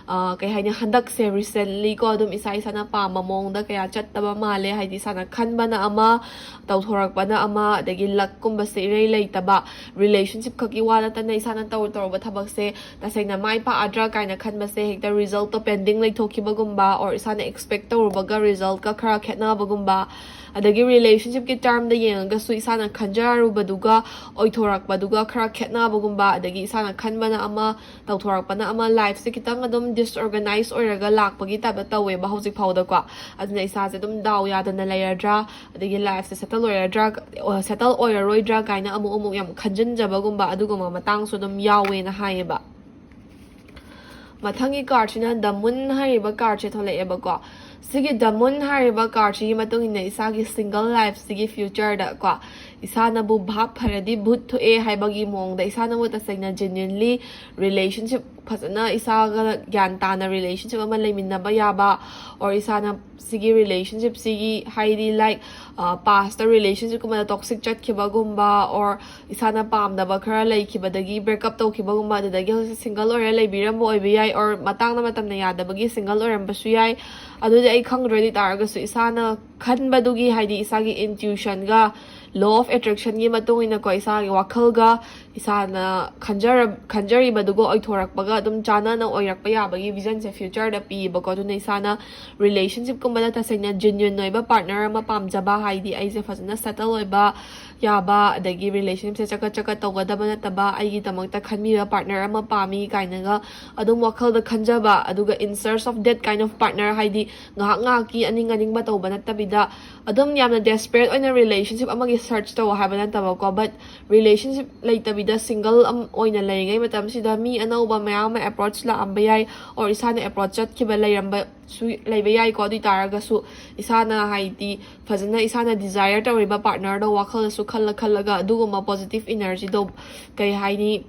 ꯑ, ꯀꯩ ꯍꯥꯏꯅꯤ, ꯍꯟꯗꯛꯁꯦ ꯔꯤꯁꯦꯟꯂꯤ ꯀꯣ, ꯑꯗꯨꯝ ꯏꯁꯥ ꯏꯁꯥꯅ ꯄꯥꯝꯕ ꯃꯑꯣꯡꯗ ꯀꯌꯥ ꯆꯠꯇꯕ ꯃꯥꯜꯂꯦ꯫ ꯍꯥꯏꯗꯤ ꯏꯁꯥꯅ ꯈꯟꯕꯅ ꯑꯃ, ꯇꯧꯊꯣꯔꯛꯄꯅ ꯑꯃ, ꯑꯗꯒꯤ ꯂꯛꯀꯨꯝꯕꯁꯦ ꯏꯔꯩ ꯂꯩꯇꯕ, ꯔꯤꯂꯦꯁꯟꯁꯤꯞ ꯈꯛꯀꯤ ꯋꯥ ꯅꯠꯇꯅ ꯏꯁꯥꯅ ꯇꯧ ꯇꯧꯔꯨꯕ ꯊꯕꯛꯁꯦ ꯇꯁꯦꯡꯅ ꯃꯥꯏ ꯄꯥꯛꯑꯗ꯭ꯔꯥ ꯀꯥꯏꯅ ꯈꯟꯕꯁꯦ ꯍꯦꯛꯇ ꯔꯤꯖꯜꯠꯇꯣ ꯄꯦꯟꯗꯤꯡ ꯂꯩꯊꯣꯛꯈꯤꯕꯒꯨꯝꯕ, ꯑꯣꯔ ꯏꯁꯥꯅ ꯑꯦꯛꯁꯄꯦꯛ ꯇꯧꯔꯨꯕꯒ ꯔꯤꯖꯜꯠꯀ ꯈꯔ ꯈꯦꯠꯅꯕꯒꯨꯝꯕ, ꯑꯗꯒꯤ ꯔꯤꯂꯦꯁꯟꯁꯤꯞꯀꯤ ꯇꯔꯝꯗ ꯌꯦꯡꯉꯒꯁꯨ ꯏꯁꯥꯅ ꯈꯟꯖꯔꯨꯕꯗꯨꯒ ꯑꯣꯏꯊꯣꯔꯛꯄꯗꯨꯒ ꯈꯔ ꯈꯦꯠꯅꯕꯒꯨꯝꯕ, ꯑꯗꯒꯤ ꯏꯁꯥꯅ ꯈꯟꯕꯅ ꯑꯃ, ꯇꯧꯊꯣꯔꯛꯄꯅ ꯑꯃ, ꯂꯥꯏꯐꯁꯦ ꯈꯤꯇꯪ ꯑꯗꯨꯝ ꯗꯤꯁꯑꯣꯔꯒꯅꯥꯏꯁ ꯑꯣꯏꯔꯒ ꯂꯥꯛꯄꯒꯤ ꯇꯥꯏꯞꯇ ꯇꯧꯋꯦꯕ ꯍꯧꯖꯤꯛ ꯐꯥꯎꯗꯀꯣ꯫ ꯑꯗꯨꯅ ꯏꯁꯥꯁꯦ ꯑꯗꯨꯝ ꯗꯥꯎ ꯌꯥꯗꯅ ꯂꯩꯔꯗ꯭ꯔꯥ, ꯑꯗꯒꯤ ꯂꯥꯏꯐꯁꯦ ꯁꯦꯇꯜ ꯑꯣꯏꯔꯗ꯭ꯔꯥ, ꯁꯦꯇꯜ ꯑꯣꯏꯔꯔꯣꯏꯗ꯭ꯔꯥ ꯀꯥꯏꯅ ꯑꯃꯨꯛ ꯑꯃꯨꯛ ꯌꯥꯝ ꯈꯟꯖꯤꯟꯖꯕꯒꯨꯝꯕ, ꯑꯗꯨꯒꯨꯝꯕ ꯃꯇꯥꯡꯁꯨ ꯑꯗꯨꯝ ꯌꯥꯎꯋꯦꯅ ꯍꯥꯏꯌꯦꯕ꯫ ꯃꯊꯪꯒꯤ cardꯁꯤꯅ The Moon ꯍꯥꯏꯔꯤꯕ cardꯁꯦ ꯊꯣꯛꯂꯛꯑꯦꯕꯀꯣ꯫ ꯁꯤꯒꯤ The Moon ꯍꯥꯏꯔꯤꯕ cardꯁꯤꯒꯤ ꯃꯇꯨꯡ ꯏꯟꯅ ꯏꯁꯥꯒꯤ single lifeꯁꯤꯒꯤ futureꯗ ꯀꯣ, ꯏꯁꯥꯅꯕꯨ ꯚꯥꯞ ꯐꯔꯗꯤ ꯚꯨꯠ ꯊꯣꯛꯑꯦ ꯍꯥꯏꯕꯒꯤ ꯃꯑꯣꯡꯗ ꯏꯁꯥꯅꯕꯨ ꯇꯁꯦꯡꯅ genuinely relationship ꯐꯖꯅ ꯏꯁꯥꯒ ꯒ꯭ꯌꯥꯟ ꯇꯥꯅ relationship ꯑꯃ ꯂꯩꯃꯤꯟꯅꯕ ꯌꯥꯕ, or ꯏꯁꯥꯅ ꯁꯤꯒꯤ relationshipꯁꯤꯒꯤ ꯍꯥꯏꯗꯤ like pastꯇ relationshipꯀꯨꯝꯕꯗ toxic ꯆꯠꯈꯤꯕꯒꯨꯝꯕ, or ꯏꯁꯥꯅ ꯄꯥꯝꯗꯕ ꯈꯔ ꯂꯩꯈꯤꯕꯗꯒꯤ breakup ꯇꯧꯈꯤꯕꯒꯨꯝꯕ, ꯑꯗꯨꯗꯒꯤ ꯍꯧꯖꯤꯛ single ꯑꯣꯏꯔ ꯂꯩꯕꯤꯔꯝꯕ ꯑꯣꯏꯕ ꯌꯥꯏ, or ꯃꯇꯥꯡꯅ ꯃꯇꯝꯅ ꯌꯥꯗꯕꯒꯤ single ꯑꯣꯏꯔꯝꯕꯁꯨ ꯌꯥꯏ꯫ ꯑꯗꯨꯗꯤ ꯑꯩ ꯈꯪꯗ꯭ꯔꯦ꯫ ꯑꯗꯨ ꯑꯣꯏ ꯇꯥꯔꯒꯁꯨ ꯏꯁꯥꯅ ꯈꯟꯕꯗꯨꯒꯤ ꯍꯥꯏꯗꯤ ꯏꯁꯥꯒꯤ intuitionꯒ law of attractionꯒꯤ ꯃꯇꯨꯡ ꯏꯟꯅꯀꯣ, ꯏꯁꯥꯒꯤ ꯋꯥꯈꯜꯒ ꯏꯁꯥꯅ ꯈꯟꯖꯔ ꯈꯟꯖꯔꯤꯕꯗꯨꯒ ꯑꯣꯏꯊꯣꯔꯛꯄꯒ ꯑꯗꯨꯝ ꯆꯥꯟꯅꯅ ꯑꯣꯏꯔꯛꯄ ꯌꯥꯕꯒꯤ visionꯁꯦ futureꯗ ꯄꯤꯌꯦꯕꯀꯣ꯫ ꯑꯗꯨꯅ ꯏꯁꯥꯅ relationshipꯀꯨꯝꯕꯗ ꯇꯁꯦꯡꯅ genuine ꯑꯣꯏꯕ partner ꯑꯃ ꯄꯥꯝꯖꯕ, ꯍꯥꯏꯗꯤ ꯑꯩꯁꯦ ꯐꯖꯅ settle ꯑꯣꯏꯕ ꯌꯥꯕ, ꯑꯗꯒꯤ relationshipꯁꯦ ꯆꯀꯠ ꯆꯀꯠ ꯇꯧꯒꯗꯕ ꯅꯠꯇꯕ, ꯑꯩꯒꯤꯗꯃꯛꯇ ꯈꯟꯕꯤꯕ partner ꯑꯃ ꯄꯥꯝꯃꯤ ꯀꯥꯏꯅꯒ ꯑꯗꯨꯝ ꯋꯥꯈꯜꯗ ꯈꯟꯖꯕ, ꯑꯗꯨꯒ in search of that kind of partner, ꯍꯥꯏꯗꯤ ꯉꯥꯏꯍꯥꯛ ꯉꯥꯏꯍꯥꯛꯀꯤ ꯑꯅꯤꯡ ꯑꯅꯤꯡꯕ ꯇꯧꯕ ꯅꯠꯇꯕꯤꯗ, ꯑꯗꯨꯝ ꯌꯥꯝꯅ desperate ꯑꯣꯏꯅ relationship ꯑꯃꯒꯤ search ꯇꯧ ꯍꯥꯏꯕ ꯅꯠꯇꯕꯀꯣ, but relationship ꯂꯩꯇꯕꯤꯗ single ꯑꯣꯏꯅ ꯂꯩꯔꯤꯉꯩ ꯃꯇꯝꯁꯤꯗ ꯃꯤ ꯑꯅꯧꯕ ꯃꯌꯥꯝ ꯑꯃ approach ꯂꯥꯛꯑꯝꯕ ꯌꯥꯏ, or ꯏꯁꯥꯅ approach ꯆꯠꯈꯤꯕ ꯂꯩꯔꯝꯕꯁꯨ ꯂꯩꯕ ꯌꯥꯏꯀꯣ꯫ ꯑꯗꯨ ꯑꯣꯏ ꯇꯥꯔꯒꯁꯨ ꯏꯁꯥꯅ ꯍꯥꯏꯗꯤ ꯐꯖꯅ ꯏꯁꯥꯅ desire ꯇꯧꯔꯤꯕ partnerꯗꯣ ꯋꯥꯈꯜꯗꯁꯨ ꯈꯜꯂ ꯈꯜꯂꯒ ꯑꯗꯨꯒꯨꯝꯕ positive energyꯗꯣ, ꯀꯩ ꯍꯥꯏꯅꯤ,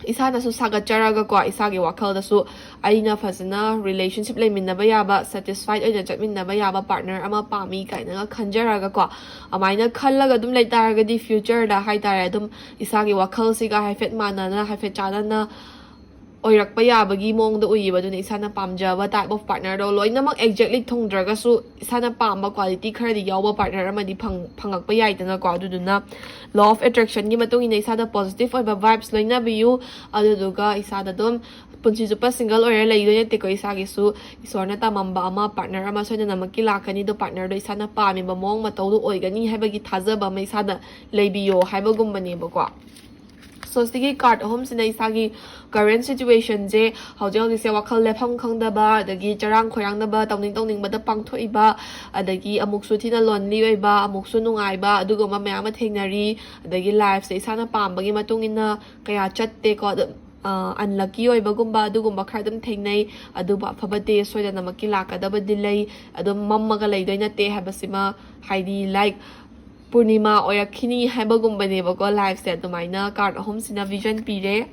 ꯏꯁꯥꯅꯁꯨ ꯁꯥꯒꯠꯆꯔꯒꯀꯣ, ꯏꯁꯥꯒꯤ ꯋꯥꯈꯜꯗꯁꯨ ꯑꯩꯅ ꯐꯖꯅ relationship ꯂꯩꯃꯤꯟꯅꯕ ꯌꯥꯕ, satisfied ꯑꯣꯏꯅ ꯆꯠꯃꯤꯟꯅꯕ ꯌꯥꯕ partner ꯑꯃ ꯄꯥꯝꯃꯤ ꯀꯥꯏꯅꯒ ꯈꯟꯖꯔꯒꯀꯣ, ꯑꯗꯨꯃꯥꯏꯅ ꯈꯜꯂꯒ ꯑꯗꯨꯝ ꯂꯩꯇꯥꯔꯒꯗꯤ futureꯗ ꯍꯥꯏꯇꯥꯔꯦ, ꯑꯗꯨꯝ ꯏꯁꯥꯒꯤ ꯋꯥꯈꯜꯁꯤꯒ ꯍꯥꯏꯐꯦꯠ ꯃꯥꯟꯅꯅ, ꯍꯥꯏꯐꯦꯠ ꯆꯥꯟꯅꯅ ꯑꯣꯏꯔꯛꯄ ꯌꯥꯕꯒꯤ ꯃꯑꯣꯡꯗ ꯎꯏꯌꯦꯕ꯫ ꯑꯗꯨꯅ ꯏꯁꯥꯅ ꯄꯥꯝꯖꯕ type of partnerꯗꯣ ꯂꯣꯏꯅꯃꯛ exactly ꯊꯨꯡꯗ꯭ꯔꯒꯁꯨ ꯏꯁꯥꯅ ꯄꯥꯝꯕ quality ꯈꯔꯗꯤ ꯌꯥꯎꯕ partner ꯑꯃꯗꯤ ꯐꯪ ꯐꯪꯉꯛꯄ ꯌꯥꯏꯗꯅꯀꯣ꯫ ꯑꯗꯨꯗꯨꯅ law of attractionꯒꯤ ꯃꯇꯨꯡ ꯏꯟꯅ ꯏꯁꯥꯗ positive ꯑꯣꯏꯕ vibes ꯂꯣꯏꯅꯕꯤꯌꯨ꯫ ꯑꯗꯨꯗꯨꯒ ꯏꯁꯥꯗ ꯑꯗꯨꯝ ꯄꯨꯟꯁꯤ ꯆꯨꯞꯄ single ꯑꯣꯏꯔ ꯂꯩꯗꯣꯏ ꯅꯠꯇꯦꯀꯣ꯫ ꯏꯁꯥꯒꯤꯁꯨ ꯏꯁꯣꯔꯅ ꯇꯝꯃꯝꯕ ꯑꯃ, partner ꯑꯃ ꯁꯣꯏꯗꯅꯃꯛꯀꯤ ꯂꯥꯛꯀꯅꯤ꯫ ꯑꯗꯣ partnerꯗꯣ ꯏꯁꯥꯅ ꯄꯥꯝꯃꯤꯕ ꯃꯑꯣꯡ ꯃꯇꯧꯗꯣ ꯑꯣꯏꯒꯅꯤ ꯍꯥꯏꯕꯒꯤ ꯊꯥꯖꯕ ꯑꯃ ꯏꯁꯥꯗ ꯂꯩꯕꯤꯌꯣ ꯍꯥꯏꯕꯒꯨꯝꯕꯅꯦꯕꯀꯣ꯫ So ꯁꯤꯒꯤ card ꯑꯍꯨꯝꯁꯤꯅ ꯏꯁꯥꯒꯤ current situationꯁꯦ, ꯍꯧꯖꯤꯛ ꯍꯧꯖꯤꯛꯁꯦ ꯋꯥꯈꯜ ꯂꯦꯞꯐꯝ ꯈꯪꯗꯕ, ꯑꯗꯒꯤ ꯆꯔꯥꯡ ꯈꯣꯏꯔꯥꯡꯅꯕ, ꯇꯧꯅꯤꯡ ꯇꯧꯅꯤꯡꯕꯗ ꯄꯥꯡꯊꯣꯛꯏꯕ, ꯑꯗꯒꯤ ꯑꯃꯨꯛꯁꯨ ꯊꯤꯅ lonely ꯑꯣꯏꯕ, ꯑꯃꯨꯛꯁꯨ ꯅꯨꯡꯉꯥꯏꯕ, ꯑꯗꯨꯒꯨꯝꯕ ꯃꯌꯥꯝ ꯑꯃ ꯊꯦꯡꯅꯔꯤ꯫ ꯑꯗꯒꯤ lifeꯁꯦ ꯏꯁꯥꯅ ꯄꯥꯝꯕꯒꯤ ꯃꯇꯨꯡ ꯏꯟꯅ ꯀꯌꯥ ꯆꯠꯇꯦꯀꯣ꯫ ꯑꯗꯨ ꯑꯟꯂꯛꯀꯤ ꯑꯣꯏꯕꯒꯨꯝꯕ ꯑꯗꯨꯒꯨꯝꯕ ꯈꯔ ꯑꯗꯨꯝ ꯊꯦꯡꯅꯩ꯫ ꯑꯗꯨꯕꯨ ꯑꯐꯕ ꯗꯦ ꯁꯣꯏꯗꯅꯃꯛꯀꯤ ꯂꯥꯛꯀꯗꯕꯗꯤ ꯂꯩ꯫ ꯑꯗꯨꯝ ꯃꯝꯃꯒ ꯂꯩꯗꯣꯏ ꯅꯠꯇꯦ ꯍꯥꯏꯕꯁꯤꯃ, ꯍꯥꯏꯗꯤ, ꯂꯥꯏꯛ, ꯄꯨꯔꯅꯤꯃꯥ ꯑꯣꯏꯔꯛꯈꯤꯅꯤ ꯍꯥꯏꯕꯒꯨꯝꯕꯅꯦꯕꯀꯣ꯫ ꯂꯥꯏꯐꯁꯦ ꯑꯗꯨꯃꯥꯏꯅ ꯀꯥꯔꯠ ꯑꯍꯨꯝꯁꯤꯅ ꯚꯤꯖꯟ ꯄꯤꯔꯦ꯫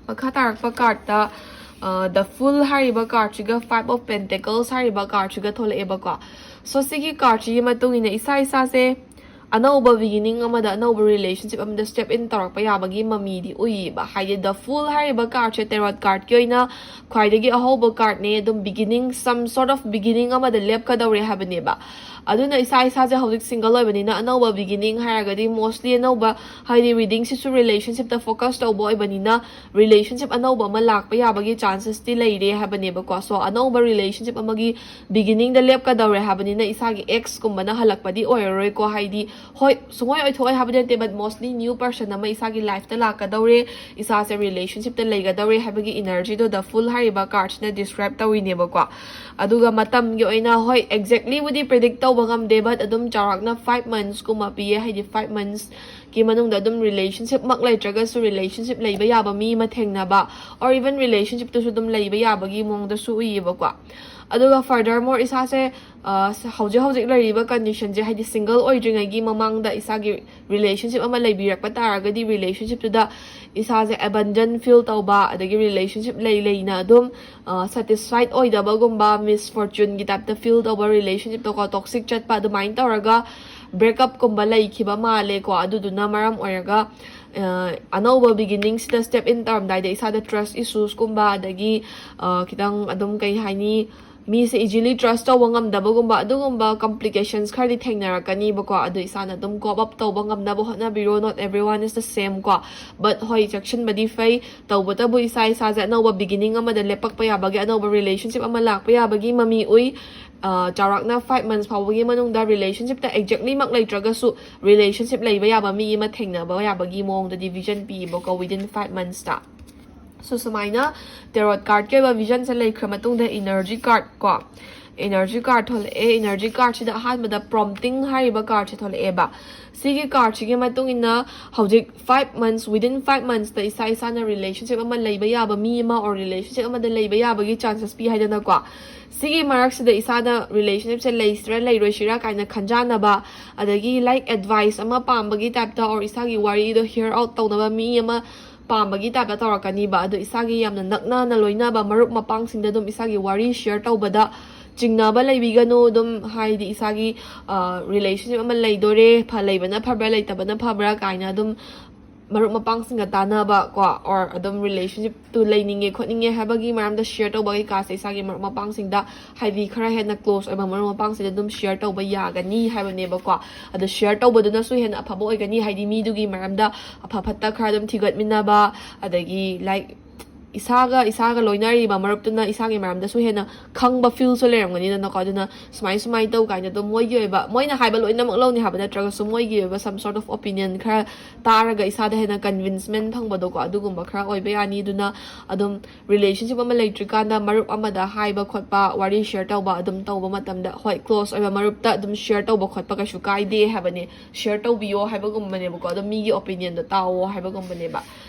ꯃꯈꯥ ꯇꯥꯔꯛꯄ ꯀꯥꯔꯠꯇ, ꯑ, The Fool ꯍꯥꯏꯔꯤꯕ ꯀꯥꯔꯠꯁꯤꯒ Five of Pentacles ꯍꯥꯏꯔꯤꯕ ꯀꯥꯔꯠꯁꯤꯒ ꯊꯣꯛꯂꯛꯑꯦꯕꯀꯣ꯫ ꯁꯣ ꯁꯤꯒꯤ ꯀꯥꯔꯠꯁꯤꯒꯤ ꯃꯇꯨꯡ ꯏꯟꯅ ꯏꯁꯥ ꯏꯁꯥꯁꯦ ꯑꯅꯧꯕ ꯕꯤꯒꯤꯅꯤꯡ ꯑꯃꯗ, ꯑꯅꯧꯕ ꯔꯤꯂꯦꯁꯟꯁꯤꯞ ꯑꯃꯗ ꯁ꯭ꯇꯦꯞ ꯏꯟ ꯇꯧꯔꯛꯄ ꯌꯥꯕꯒꯤ ꯃꯃꯤꯗꯤ ꯎꯏꯌꯦꯕ꯫ ꯍꯥꯏꯗꯤ The Fool ꯍꯥꯏꯔꯤꯕ ꯀꯥꯔꯠꯁꯦ ꯇꯦꯔꯣꯠ ꯀꯥꯔꯠꯀꯤ ꯑꯣꯏꯅ ꯈ꯭ꯋꯥꯏꯗꯒꯤ ꯑꯍꯧꯕ ꯀꯥꯔꯠꯅꯦ꯫ ꯑꯗꯨꯝ beginning, some sort of beginning ꯑꯃꯗ ꯂꯦꯞꯀꯗꯧꯔꯦ ꯍꯥꯏꯕꯅꯦꯕ꯫ ꯑꯗꯨꯅ ꯏꯁꯥ ꯏꯁꯥꯁꯦ ꯍꯧꯖꯤꯛ ꯁꯤꯡꯒꯜ ꯑꯣꯏꯕꯅꯤꯅ ꯑꯅꯧꯕ ꯕꯤꯒꯤꯅꯤꯡ ꯍꯥꯏꯔꯒꯗꯤ mostly ꯑꯅꯧꯕ, ꯍꯥꯏꯗꯤ ꯔꯤꯗꯤꯡꯁꯤꯁꯨ ꯔꯤꯂꯦꯁꯟꯁꯤꯞꯇ ꯐꯣꯀꯁ ꯇꯧꯕ ꯑꯣꯏꯕꯅꯤꯅ ꯔꯤꯂꯦꯁꯟꯁꯤꯞ ꯑꯅꯧꯕ ꯑꯃ ꯂꯥꯛꯄ ꯌꯥꯕꯒꯤ ꯆꯥꯟꯁꯦꯁꯇꯤ ꯂꯩꯔꯦ ꯍꯥꯏꯕꯅꯦꯕꯀꯣ꯫ ꯁꯣ ꯑꯅꯧꯕ ꯔꯤꯂꯦꯁꯟꯁꯤꯞ ꯑꯃꯒꯤ ꯕꯤꯒꯤꯅꯤꯡꯗ ꯂꯦꯞꯀꯗꯧꯔꯦ ꯍꯥꯏꯕꯅꯤꯅ ꯏꯁꯥꯒꯤ ꯑꯦꯛꯁꯀꯨꯝꯕꯅ ꯍꯜꯂꯛꯄꯗꯤ ꯑꯣꯏꯔꯔꯣꯏꯀꯣ꯫ ꯍꯥꯏꯗꯤ ꯍꯣꯏ, ꯁꯨꯡꯑꯣꯏ ꯑꯣꯏꯊꯣꯛꯑꯣꯏ ꯍꯥꯏꯕꯗꯤ ꯅꯠꯇꯦ, but mostly new person ꯑꯃ ꯏꯁꯥꯒꯤ ꯂꯥꯏꯐꯇ ꯂꯥꯛꯀꯗꯧꯔꯦ꯫ ꯏꯁꯥꯁꯦ ꯔꯤꯂꯦꯁꯟꯁꯤꯞꯇ ꯂꯩꯒꯗꯧꯔꯦ ꯍꯥꯏꯕꯒꯤ ꯏꯅꯔꯖꯤꯗꯣ The Fool ꯍꯥꯏꯔꯤꯕ ꯀꯥꯔꯠꯁꯤꯅ ꯗꯤꯁꯀ꯭ꯔꯥꯏꯕ ꯇꯧꯔꯤꯅꯦꯕꯀꯣ꯫ ꯑꯗꯨꯒ ꯃꯇꯝꯒꯤ ꯑꯣꯏꯅ, ꯍꯣꯏ, ꯑꯦꯛꯖꯦꯛꯂꯤꯕꯨꯗꯤ ꯄ꯭ꯔꯤꯗꯤꯛ ꯇꯧꯕ ꯉꯝꯗꯦ, but ꯑꯗꯨꯝ ꯆꯥꯎꯔꯥꯛꯅ ꯐꯥꯏꯚ ꯃꯟꯁꯀꯨꯝꯕ ꯄꯤꯌꯦ꯫ ꯍꯥꯏꯗꯤ ꯐꯥꯏꯚ ꯃꯟꯁꯀꯤ ꯃꯅꯨꯡꯗ ꯑꯗꯨꯝ ꯔꯤꯂꯦꯁꯟꯁꯤꯞꯃꯛ ꯂꯩꯇ꯭ꯔꯒꯁꯨ ꯔꯤꯂꯦꯁꯟꯁꯤꯞ ꯂꯩꯕ ꯌꯥꯕ ꯃꯤ ꯑꯃ ꯊꯦꯡꯅꯕ, or even ꯔꯤꯂꯦꯁꯟꯁꯤꯞꯇꯁꯨ ꯑꯗꯨꯝ ꯂꯩꯕ ꯌꯥꯕꯒꯤ ꯃꯑꯣꯡꯗꯁꯨ ꯎꯏꯌꯦꯕꯀꯣ꯫ ꯑꯗꯨꯒ furthermore ꯏꯁꯥꯁꯦ, ꯑ, ꯍꯧꯖꯤꯛ ꯍꯧꯖꯤꯛ ꯂꯩꯔꯤꯕ ꯀꯟꯗꯤꯁꯟꯁꯦ, ꯍꯥꯏꯗꯤ ꯁꯤꯡꯒꯜ ꯑꯣꯏꯗ꯭ꯔꯤꯉꯩꯒꯤ ꯃꯃꯥꯡꯗ ꯏꯁꯥꯒꯤ ꯔꯤꯂꯦꯁꯟꯁꯤꯞ ꯑꯃ ꯂꯩꯕꯤꯔꯛꯄ ꯇꯥꯔꯒꯗꯤ ꯔꯤꯂꯦꯁꯟꯁꯤꯞꯇꯨꯗ ꯏꯁꯥꯁꯦ ꯑꯦꯕꯟꯗꯟ ꯐꯤꯜ ꯇꯧꯕ, ꯑꯗꯒꯤ ꯔꯤꯂꯦꯁꯟꯁꯤꯞ ꯂꯩ ꯂꯩꯅ ꯑꯗꯨꯝ ꯁꯦꯇꯤꯁꯐꯥꯏꯠ ꯑꯣꯏꯗꯕꯒꯨꯝꯕ, ꯃꯤꯁꯐꯣꯔꯆꯨꯟꯒꯤ ꯇꯥꯏꯞꯇ ꯐꯤꯜ ꯇꯧꯕ, ꯔꯤꯂꯦꯁꯟꯁꯤꯞꯇꯀꯣ ꯇꯣꯛꯁꯤꯛ ꯆꯠꯄ, ꯑꯗꯨꯃꯥꯏꯅ ꯇꯧꯔꯒ ꯕ꯭ꯔꯦꯛꯑꯞꯀꯨꯝꯕ ꯂꯩꯈꯤꯕ ꯃꯥꯜꯂꯦꯀꯣ꯫ ꯑꯗꯨꯗꯨꯅ ꯃꯔꯝ ꯑꯣꯏꯔꯒ, ꯑ, ꯑꯅꯧꯕ ꯕꯤꯒꯤꯅꯤꯡꯁꯤꯗ ꯁ꯭ꯇꯦꯞ ꯏꯟ ꯇꯧꯔꯝꯗꯥꯏꯗ ꯏꯁꯥꯗ ꯇ꯭ꯔꯁ ꯏꯁꯨꯁꯀꯨꯝꯕ, ꯑꯗꯒꯤ, ꯑ, ꯈꯤꯇꯪ ꯑꯗꯨꯝ, ꯀꯩ ꯍꯥꯏꯅꯤ, ꯃꯤꯁꯦ ꯏꯖꯤꯂꯤ ꯇ꯭ꯔꯁ ꯇꯧꯕ ꯉꯝꯗꯕꯒꯨꯝꯕ, ꯑꯗꯨꯒꯨꯝꯕ ꯀꯝꯄ꯭ꯂꯤꯀꯦꯁꯟꯁ ꯈꯔꯗꯤ ꯊꯦꯡꯅꯔꯛꯀꯅꯤꯕꯀꯣ꯫ ꯑꯗꯣ ꯏꯁꯥꯅ ꯑꯗꯨꯝ ꯀꯣꯞ ꯑꯞ ꯇꯧꯕ ꯉꯝꯅꯕ ꯍꯣꯠꯅꯕꯤꯔꯣ꯫ Not everyone is the same ꯀꯣ꯫ But ꯍꯣꯏ, ꯆꯦꯛꯁꯤꯟꯕꯗꯤ ꯐꯩ꯫ ꯇꯧꯕꯇꯕꯨ ꯏꯁꯥ ꯏꯁꯥꯁꯦ ꯑꯅꯧꯕ ꯕꯤꯒꯤꯅꯤꯡ ꯑꯃꯗ ꯂꯦꯞꯄꯛꯄ ꯌꯥꯕꯒꯤ, ꯑꯅꯧꯕ ꯔꯤꯂꯦꯁꯟꯁꯤꯞ ꯑꯃ ꯂꯥꯛꯄ ꯌꯥꯕꯒꯤ ꯃꯃꯤ ꯎꯏ꯫ ꯑ, ꯆꯥꯎꯔꯥꯛꯅ ꯐꯥꯏꯚ ꯃꯟꯁ ꯐꯥꯎꯕꯒꯤ ꯃꯅꯨꯡꯗ ꯔꯤꯂꯦꯁꯟꯁꯤꯞꯇ ꯑꯦꯛꯖꯦꯛꯂꯤꯃꯛ ꯂꯩꯇ꯭ꯔꯒꯁꯨ ꯔꯤꯂꯦꯁꯟꯁꯤꯞ ꯂꯩꯕ ꯌꯥꯕ ꯃꯤ ꯑꯃ ꯊꯦꯡꯅꯕ ꯌꯥꯕꯒꯤ ꯃꯑꯣꯡꯗꯗꯤ ꯚꯤꯖꯟ ꯄꯤꯌꯦꯕꯀꯣ, within five monthsꯇ꯫ ꯁꯣ ꯁꯨꯃꯥꯏꯅ ꯇꯦꯔꯣꯠ ꯀꯥꯔꯠꯀꯤ ꯑꯣꯏꯕ ꯚꯤꯖꯟꯁꯦ ꯂꯩꯈ꯭ꯔ ꯃꯇꯨꯡꯗ ꯏꯅꯔꯖꯤ ꯀꯥꯔꯠ ꯀꯣ, Energy card ꯊꯣꯛꯂꯛꯑꯦ꯫ Energy cardꯁꯤꯗ ꯑꯍꯥꯟꯕꯗ prompting ꯍꯥꯏꯔꯤꯕ cardꯁꯦ ꯊꯣꯛꯂꯛꯑꯦꯕ꯫ ꯁꯤꯒꯤ cardꯁꯤꯒꯤ ꯃꯇꯨꯡ ꯏꯟꯅ ꯍꯧꯖꯤꯛ five months, within five monthsꯇ ꯏꯁꯥ ꯏꯁꯥꯅ relationship ꯑꯃ ꯂꯩꯕ ꯌꯥꯕ, ꯃꯤ ꯑꯃ or relationship ꯑꯃꯗ ꯂꯩꯕ ꯌꯥꯕꯒꯤ chances ꯄꯤ ꯍꯥꯏꯗꯅꯀꯣ꯫ ꯁꯤꯒꯤ ꯃꯔꯛꯁꯤꯗ ꯏꯁꯥꯅ relationshipꯁꯦ ꯂꯩꯁꯤꯔꯥ ꯂꯩꯔꯣꯏꯁꯤꯔꯥ ꯀꯥꯏꯅ ꯈꯟꯖꯥꯟꯅꯕ, ꯑꯗꯒꯤ like advice ꯑꯃ ꯄꯥꯝꯕꯒꯤ typeꯇ or ꯏꯁꯥꯒꯤ ꯋꯥꯔꯤꯗꯣ hear out ꯇꯧꯅꯕ ꯃꯤ ꯑꯃ ꯄꯥꯝꯕꯒꯤ typeꯇ ꯇꯧꯔꯛꯀꯅꯤꯕ꯫ ꯑꯗꯣ ꯏꯁꯥꯒꯤ ꯌꯥꯝꯅ ꯅꯛꯅꯅ ꯂꯣꯏꯅꯕ ꯃꯔꯨꯞ ꯃꯄꯥꯡꯁꯤꯡꯗ ꯑꯗꯨꯝ ꯏꯁꯥꯒꯤ ꯋꯥꯔꯤ share ꯇꯧꯕꯗ ꯆꯤꯡꯅꯕ ꯂꯩꯕꯤꯒꯅꯨ꯫ ꯑꯗꯨꯝ ꯍꯥꯏꯗꯤ ꯏꯁꯥꯒꯤ relationship ꯑꯃ ꯂꯩꯗꯣꯔꯦ, ꯐ ꯂꯩꯕꯅ ꯐꯕ꯭ꯔꯥ ꯂꯩꯇꯕꯅ ꯐꯕ꯭ꯔꯥ ꯀꯥꯏꯅ ꯑꯗꯨꯝ ꯃꯔꯨꯞ ꯃꯄꯥꯡꯁꯤꯡꯒ ꯇꯥꯟꯅꯕ ꯀꯣ, or ꯑꯗꯨꯝ relationshipꯇꯨ ꯂꯩꯅꯤꯡꯉꯦ ꯈꯣꯠꯅꯤꯡꯉꯦ ꯍꯥꯏꯕꯒꯤ ꯃꯔꯝꯗ share ꯇꯧꯕ ꯀꯩꯀꯥꯁꯦ ꯏꯁꯥꯒꯤ ꯃꯔꯨꯞ ꯃꯄꯥꯡꯁꯤꯡꯗ, ꯍꯥꯏꯗꯤ ꯈꯔ ꯍꯦꯟꯅ close ꯑꯣꯏꯕ ꯃꯔꯨꯞ ꯃꯄꯥꯡꯁꯤꯡꯗ ꯑꯗꯨꯝ share ꯇꯧꯕ ꯌꯥꯒꯅꯤ ꯍꯥꯏꯕꯅꯦꯕꯀꯣ꯫ ꯑꯗꯣ share ꯇꯧꯕꯗꯨꯅꯁꯨ ꯍꯦꯟꯅ ꯑꯐꯕ ꯑꯣꯏꯒꯅꯤ, ꯍꯥꯏꯗꯤ ꯃꯤꯗꯨꯒꯤ ꯃꯔꯝꯗ ꯑꯐ ꯐꯠꯇ ꯈꯔ ꯑꯗꯨꯝ ꯊꯤꯒꯠꯃꯤꯟꯅꯕ, ꯑꯗꯒꯤ like ꯏꯁꯥꯒ ꯏꯁꯥꯒ ꯂꯣꯏꯅꯔꯤꯕ ꯃꯔꯨꯞꯇꯨꯅ ꯏꯁꯥꯒꯤ ꯃꯔꯝꯗꯁꯨ ꯍꯦꯟꯅ ꯈꯪꯕ feelꯁꯨ ꯂꯩꯔꯝꯒꯅꯤꯗꯅꯀꯣ꯫ ꯑꯗꯨꯅ ꯁꯨꯃꯥꯏ ꯁꯨꯃꯥꯏꯅ ꯇꯧ ꯀꯥꯏꯅ ꯑꯗꯨꯝ ꯃꯣꯏꯒꯤ ꯑꯣꯏꯕ, ꯃꯣꯏꯅ ꯍꯥꯏꯕ ꯂꯣꯏꯅꯃꯛ ꯂꯧꯅꯤ ꯍꯥꯏꯕ ꯅꯠꯇ꯭ꯔꯒꯁꯨ ꯃꯣꯏꯒꯤ ꯑꯣꯏꯕ some sort of opinion ꯈꯔ ꯇꯥꯔꯒ ꯏꯁꯥꯗ ꯍꯦꯟꯅ convincement ꯐꯪꯕꯗꯣꯀꯣ, ꯑꯗꯨꯒꯨꯝꯕ ꯈꯔ ꯑꯣꯏꯕ ꯌꯥꯅꯤ꯫ ꯑꯗꯨꯅ ꯑꯗꯨꯝ relationship ꯑꯃ ꯂꯩꯇ꯭ꯔꯤꯀꯥꯟꯗ ꯃꯔꯨꯞ ꯑꯃꯗ ꯍꯥꯏꯕ ꯈꯣꯠꯄ, ꯋꯥꯔꯤ share ꯇꯧꯕ ꯑꯗꯨꯝ ꯇꯧꯕ ꯃꯇꯝꯗ, ꯍꯣꯏ, close ꯑꯣꯏꯕ ꯃꯔꯨꯞꯇ ꯑꯗꯨꯝ share ꯇꯧꯕ ꯈꯣꯠꯄ ꯀꯩꯁꯨ ꯀꯥꯏꯗꯦ ꯍꯥꯏꯕꯅꯦ꯫ Share ꯇꯧꯕꯤꯌꯣ ꯍꯥꯏꯕꯒꯨꯝꯕꯅꯦꯕꯀꯣ, ꯑꯗꯨꯝ ꯃꯤꯒꯤ opinionꯗꯣ ꯇꯥꯎꯑꯣ ꯍꯥꯏꯕꯒꯨꯝꯕꯅꯦꯕ,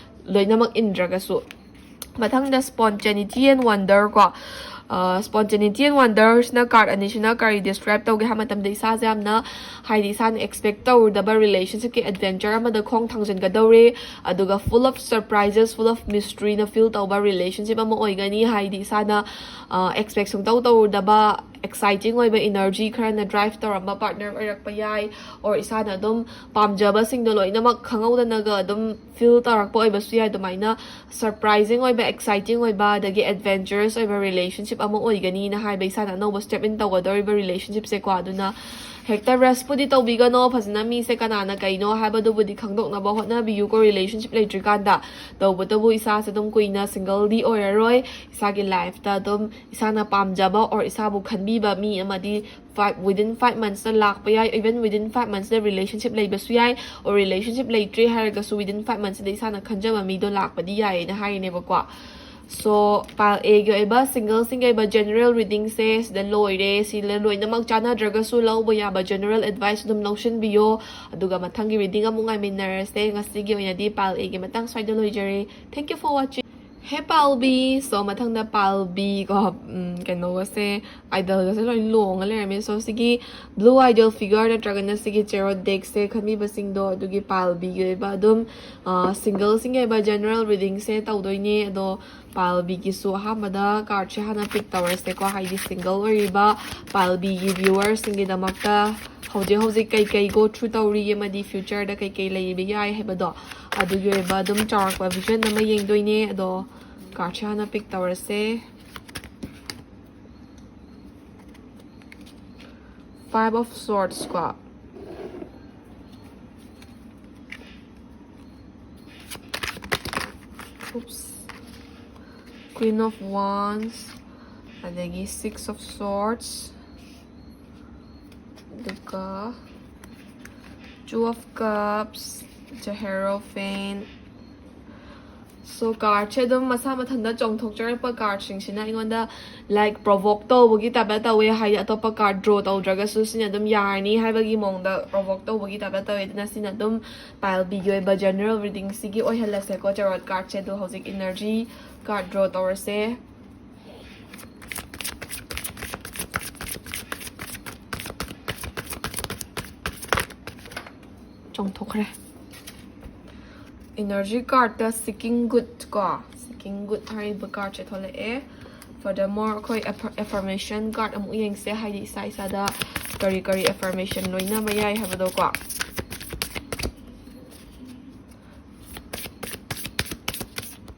ꯂꯣꯏꯅꯃꯛ ꯏꯟꯗ꯭ꯔꯒꯁꯨ꯫ ꯃꯊꯪꯗ spontaneity and wonder ꯀꯣ꯫ Spontaneity and wonderꯁꯤꯅ card ꯑꯅꯤꯁꯤꯅ ꯀꯔꯤ describe ꯇꯧꯒꯦ ꯍꯥꯏꯕ ꯃꯇꯝꯗ, ꯏꯁꯥꯁꯦ ꯌꯥꯝꯅ, ꯍꯥꯏꯗꯤ ꯏꯁꯥꯅ expect ꯇꯧꯔꯨꯗꯕ relationshipꯀꯤ adventure ꯑꯃꯗ ꯈꯣꯡ ꯊꯥꯡꯖꯤꯟꯒꯗꯧꯔꯦ꯫ ꯑꯗꯨꯒ full of surprises, full of mysteryꯅ fill ꯇꯧꯕ relationship ꯑꯃ ꯑꯣꯏꯒꯅꯤ꯫ ꯍꯥꯏꯗꯤ ꯏꯁꯥꯅ expect ꯁꯨꯡꯇꯧ ꯇꯧꯔꯨꯗꯕ exciting ꯑꯣꯏꯕ energy ꯈꯔꯅ drive ꯇꯧꯔꯝꯕ partner ꯑꯣꯏꯔꯛꯄ ꯌꯥꯏ, or ꯏꯁꯥꯅ ꯑꯗꯨꯝ ꯄꯥꯝꯖꯕꯁꯤꯡꯗꯣ ꯂꯣꯏꯅꯃꯛ ꯈꯪꯍꯧꯗꯅꯒ ꯑꯗꯨꯝ feel ꯇꯧꯔꯛꯄ ꯑꯣꯏꯕꯁꯨ ꯌꯥꯏ꯫ ꯑꯗꯨꯃꯥꯏꯅ surprising ꯑꯣꯏꯕ, exciting ꯑꯣꯏꯕ, ꯑꯗꯒꯤ adventurous ꯑꯣꯏꯕ relationship ꯑꯃ ꯑꯣꯏꯒꯅꯤꯅ ꯍꯥꯏꯕ, ꯏꯁꯥꯅ ꯑꯅꯧꯕ step in ꯇꯧꯒꯗꯧꯔꯤꯕ relationshipꯁꯦꯀꯣ꯫ ꯑꯗꯨꯅ ꯍꯦꯛꯇ rushꯄꯨꯗꯤ ꯇꯧꯕꯤꯒꯅꯣ, ꯐꯖꯅ ꯃꯤꯁꯦ ꯀꯅꯥꯅ ꯀꯩꯅꯣ ꯍꯥꯏꯕꯗꯨꯕꯨꯗꯤ ꯈꯪꯗꯣꯛꯅꯕ ꯍꯣꯠꯅꯕꯤꯌꯨꯀꯣ relationship ꯂꯩꯇ꯭ꯔꯤꯀꯥꯟꯗ꯫ ꯇꯧꯕꯇꯕꯨ ꯏꯁꯥꯁꯦ ꯑꯗꯨꯝ ꯀꯨꯏꯅ singleꯗꯤ ꯑꯣꯏꯔꯔꯣꯏ, ꯏꯁꯥꯒꯤ lifeꯇ ꯑꯗꯨꯝ ꯏꯁꯥꯅ ꯄꯥꯝꯖꯕ or ꯏꯁꯥꯕꯨ ꯈꯟꯕꯤꯕ ꯃꯤ ꯑꯃꯗꯤ five, within five monthsꯇ ꯂꯥꯛꯄ ꯌꯥꯏ, even within five monthsꯇ relationship ꯂꯩꯕꯁꯨ ꯌꯥꯏ, or relationship ꯂꯩꯇ꯭ꯔꯦ ꯍꯥꯏꯔꯒꯁꯨ within five monthsꯇ ꯏꯁꯥꯅ ꯈꯟꯖꯕ ꯃꯤꯗꯣ ꯂꯥꯛꯄꯗꯤ ꯌꯥꯏꯌꯦꯅ ꯍꯥꯏꯔꯤꯅꯦꯕꯀꯣ꯫ So, pile A ꯒꯤ ꯑꯣꯏꯕ single ꯁꯤꯡꯒꯤ ꯑꯣꯏꯕ general reading ꯁꯦ ꯁꯤꯗ ꯂꯣꯏꯔꯦ꯫ ꯁꯤꯗ ꯂꯣꯏꯅꯃꯛ ꯆꯥꯟꯅꯗ꯭ꯔꯒꯁꯨ ꯂꯧꯕ ꯌꯥꯕ general advice ꯑꯗꯨꯝ ꯂꯧꯁꯤꯟꯕꯤꯌꯣ꯫ ꯑꯗꯨꯒ ꯃꯊꯪꯒꯤ reading ꯑꯃꯨꯛ ꯉꯥꯏꯃꯤꯟꯅꯔꯁꯦ꯫ ꯉꯁꯤꯒꯤ ꯑꯣꯏꯅꯗꯤ pile A ꯒꯤ ꯃꯇꯥꯡ ꯁ꯭ꯋꯥꯏꯗ ꯂꯣꯏꯖꯔꯦ꯫ Thank you for watching. Hey pile B. So, ꯃꯊꯪꯗ pile B ꯀꯣ, ꯎꯝ, ꯀꯩꯅꯣꯒꯁꯦ, idol ꯒꯁꯦ ꯂꯣꯏ ꯂꯣꯡꯉ ꯂꯩꯔꯝꯃꯦ꯫ So, ꯁꯤꯒꯤ blue idol figure ꯅꯠꯇ꯭ꯔꯒꯅ ꯁꯤꯒꯤ tarot deck ꯁꯦ ꯈꯟꯕꯤꯕꯁꯤꯡꯗꯣ, ꯑꯗꯨꯒꯤ pile B ꯒꯤ ꯑꯣꯏꯕ ꯑꯗꯨꯝ, ꯑ, single ꯁꯤꯡꯒꯤ ꯑꯣꯏꯕ general reading ꯁꯦ ꯇꯧꯗꯣꯏꯅꯦ꯫ ꯑꯗꯣ pile B ꯒꯤꯁꯨ ꯑꯍꯥꯟꯕꯗ card ꯁꯦ ꯍꯥꯟꯅ pick ꯇꯧꯔꯁꯦꯀꯣ, ꯍꯥꯏꯗꯤ single ꯑꯣꯏꯔꯤꯕ pile B ꯒꯤ viewer ꯁꯤꯡꯒꯤꯗꯃꯛꯇ ꯍꯧꯖꯤꯛ ꯍꯧꯖꯤꯛ ꯀꯩꯀꯩ go through ꯇꯧꯔꯤ ꯑꯃꯗꯤ future ꯗ ꯀꯩꯀꯩ ꯂꯩꯕ ꯌꯥꯏ ꯍꯥꯏꯕꯗꯣ, ꯑꯗꯨꯒꯤ ꯑꯣꯏꯕ ꯑꯗꯨꯝ ꯆꯥꯎꯔꯥꯛꯄ vision ꯑꯃ ꯌꯦꯡꯗꯣꯏꯅꯦ꯫ ꯑꯗꯣ card ꯁꯦ ꯍꯥꯟꯅ pick ꯇꯧꯔꯁꯦ꯫ Five of Swords ꯀꯣ꯫ Oops. Queen of Wands, ꯑꯗꯒꯤ Six of Swords, ꯑꯗꯨꯒ Two of Cups, the Hierophant. So, card ꯁꯦ ꯑꯗꯨꯝ ꯃꯁꯥ ꯃꯊꯟꯇ ꯆꯣꯡꯊꯣꯛꯆꯔꯛꯄ card ꯁꯤꯡꯁꯤꯅ ꯑꯩꯉꯣꯟꯗ, like, provoke ꯇꯧꯕꯒꯤ type ꯇ ꯇꯧꯋꯦ, ꯍꯥꯏꯗꯤ ꯑꯇꯣꯞꯄ card draw ꯇꯧꯗ꯭ꯔꯒꯁꯨ ꯁꯤꯅ ꯑꯗꯨꯝ ꯌꯥꯔꯅꯤ ꯍꯥꯏꯕꯒꯤ ꯃꯑꯣꯡꯗ provoke ꯇꯧꯕꯒꯤ type ꯇ ꯇꯧꯋꯦ꯫ ꯑꯗꯨꯅ ꯁꯤꯅ ꯑꯗꯨꯝ pile B ꯒꯤ ꯑꯣꯏꯕ general reading ꯁꯤꯒꯤ ꯑꯣꯏꯍꯜꯂꯁꯦꯀꯣ, tarot card ꯁꯦ꯫ ꯑꯗꯣ ꯍꯧꯖꯤꯛ energy card draw ꯇꯧꯔꯁꯦ꯫ ꯆꯣꯡꯊꯣꯛꯈ꯭ꯔꯦ꯫ Energy card ꯇ Seeking Good ꯀꯣ, Seeking Good ꯍꯥꯏꯔꯤꯕ card ꯁꯦ ꯊꯣꯛꯂꯛꯑꯦ꯫ Furthermore, ꯑꯩꯈꯣꯏ affir-, affirmation card ꯑꯃꯨꯛ ꯌꯦꯡꯁꯦ, ꯍꯥꯏꯗꯤ ꯏꯁꯥ ꯏꯁꯥꯗ ꯀꯔꯤ ꯀꯔꯤ affirmation ꯂꯣꯏꯅꯕ ꯌꯥꯏ ꯍꯥꯏꯕꯗꯣꯀꯣ꯫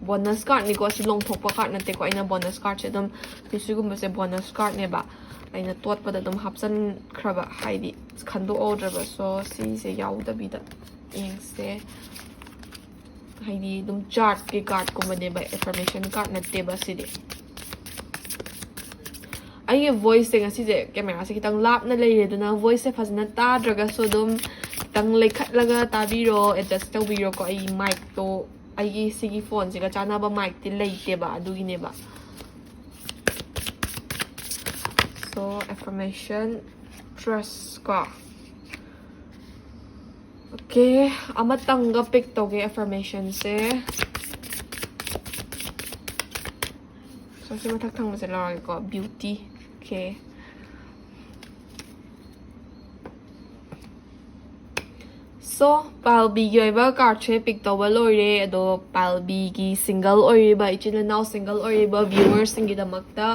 Bonus card ꯅꯤꯀꯣ, ꯁꯤ ꯂꯣꯡꯊꯣꯛꯄ card ꯅꯠꯇꯦꯀꯣ꯫ ꯑꯩꯅ bonus card ꯁꯦ ꯑꯗꯨꯝ, ꯁꯤ ꯁꯤꯒꯨꯝꯕꯁꯦ bonus card ꯅꯦꯕ, ꯑꯩꯅ ꯇꯣꯠꯄꯗ ꯑꯗꯨꯝ ꯍꯥꯞꯆꯟꯈ꯭ꯔꯕ, ꯍꯥꯏꯗꯤ ꯈꯟꯗꯣꯛꯍꯧꯗ꯭ꯔꯕ꯫ So, ꯁꯤꯁꯦ ꯌꯥꯎꯗꯕꯤꯗ ꯌꯦꯡꯁꯦ꯫ ꯍꯥꯏꯗꯤ ꯑꯗꯨꯝ chart ꯀꯤ card ꯀꯨꯝꯕꯅꯦꯕ, affirmation card ꯅꯠꯇꯦꯕ ꯁꯤꯗꯤ꯫ ꯑꯩꯒꯤ voice ꯁꯦ ꯉꯁꯤꯁꯦ camera ꯁꯦ ꯈꯤꯇꯪ ꯂꯥꯞꯅ ꯂꯩꯔꯦ, ꯑꯗꯨꯅ voice ꯁꯦ ꯐꯖꯅ ꯇꯥꯗ꯭ꯔꯒꯁꯨ ꯑꯗꯨꯝ ꯈꯤꯇꯪ ꯂꯩꯈꯠꯂꯒ ꯇꯥꯕꯤꯔꯣ, adjust ꯇꯧꯕꯤꯔꯣꯀꯣ꯫ ꯑꯩ mic ꯇꯣ ꯑꯩꯒꯤ ꯁꯤꯒꯤ ꯐꯣꯟꯁꯤꯒ ꯆꯥꯟꯅꯕ ꯃꯥꯏꯛꯇꯤ ꯂꯩꯇꯦꯕ, ꯑꯗꯨꯒꯤꯅꯦꯕ꯫ So, affirmation, trust ꯀꯣ꯫ Okay, ꯑꯃꯇꯪꯒ ꯄꯤꯛ ꯇꯧꯒꯦ affirmation ꯁꯦ꯫ So, ꯁꯤ ꯃꯊꯛ ꯊꯪꯕꯁꯦ ꯂꯧꯔꯒꯦꯀꯣ, beauty꯫ Okay꯫ So, pile B ꯒꯤ ꯑꯣꯏꯕ card ꯁꯦ ꯄꯤꯛ ꯇꯧꯕ ꯂꯣꯏꯔꯦ꯫ ꯑꯗꯣ, pile B ꯒꯤ single ꯑꯣꯏꯔꯤꯕ, ꯏꯆꯤꯜ ꯏꯅꯥꯎ single ꯑꯣꯏꯔꯤꯕ viewers ꯁꯤꯡꯒꯤꯗꯃꯛꯇ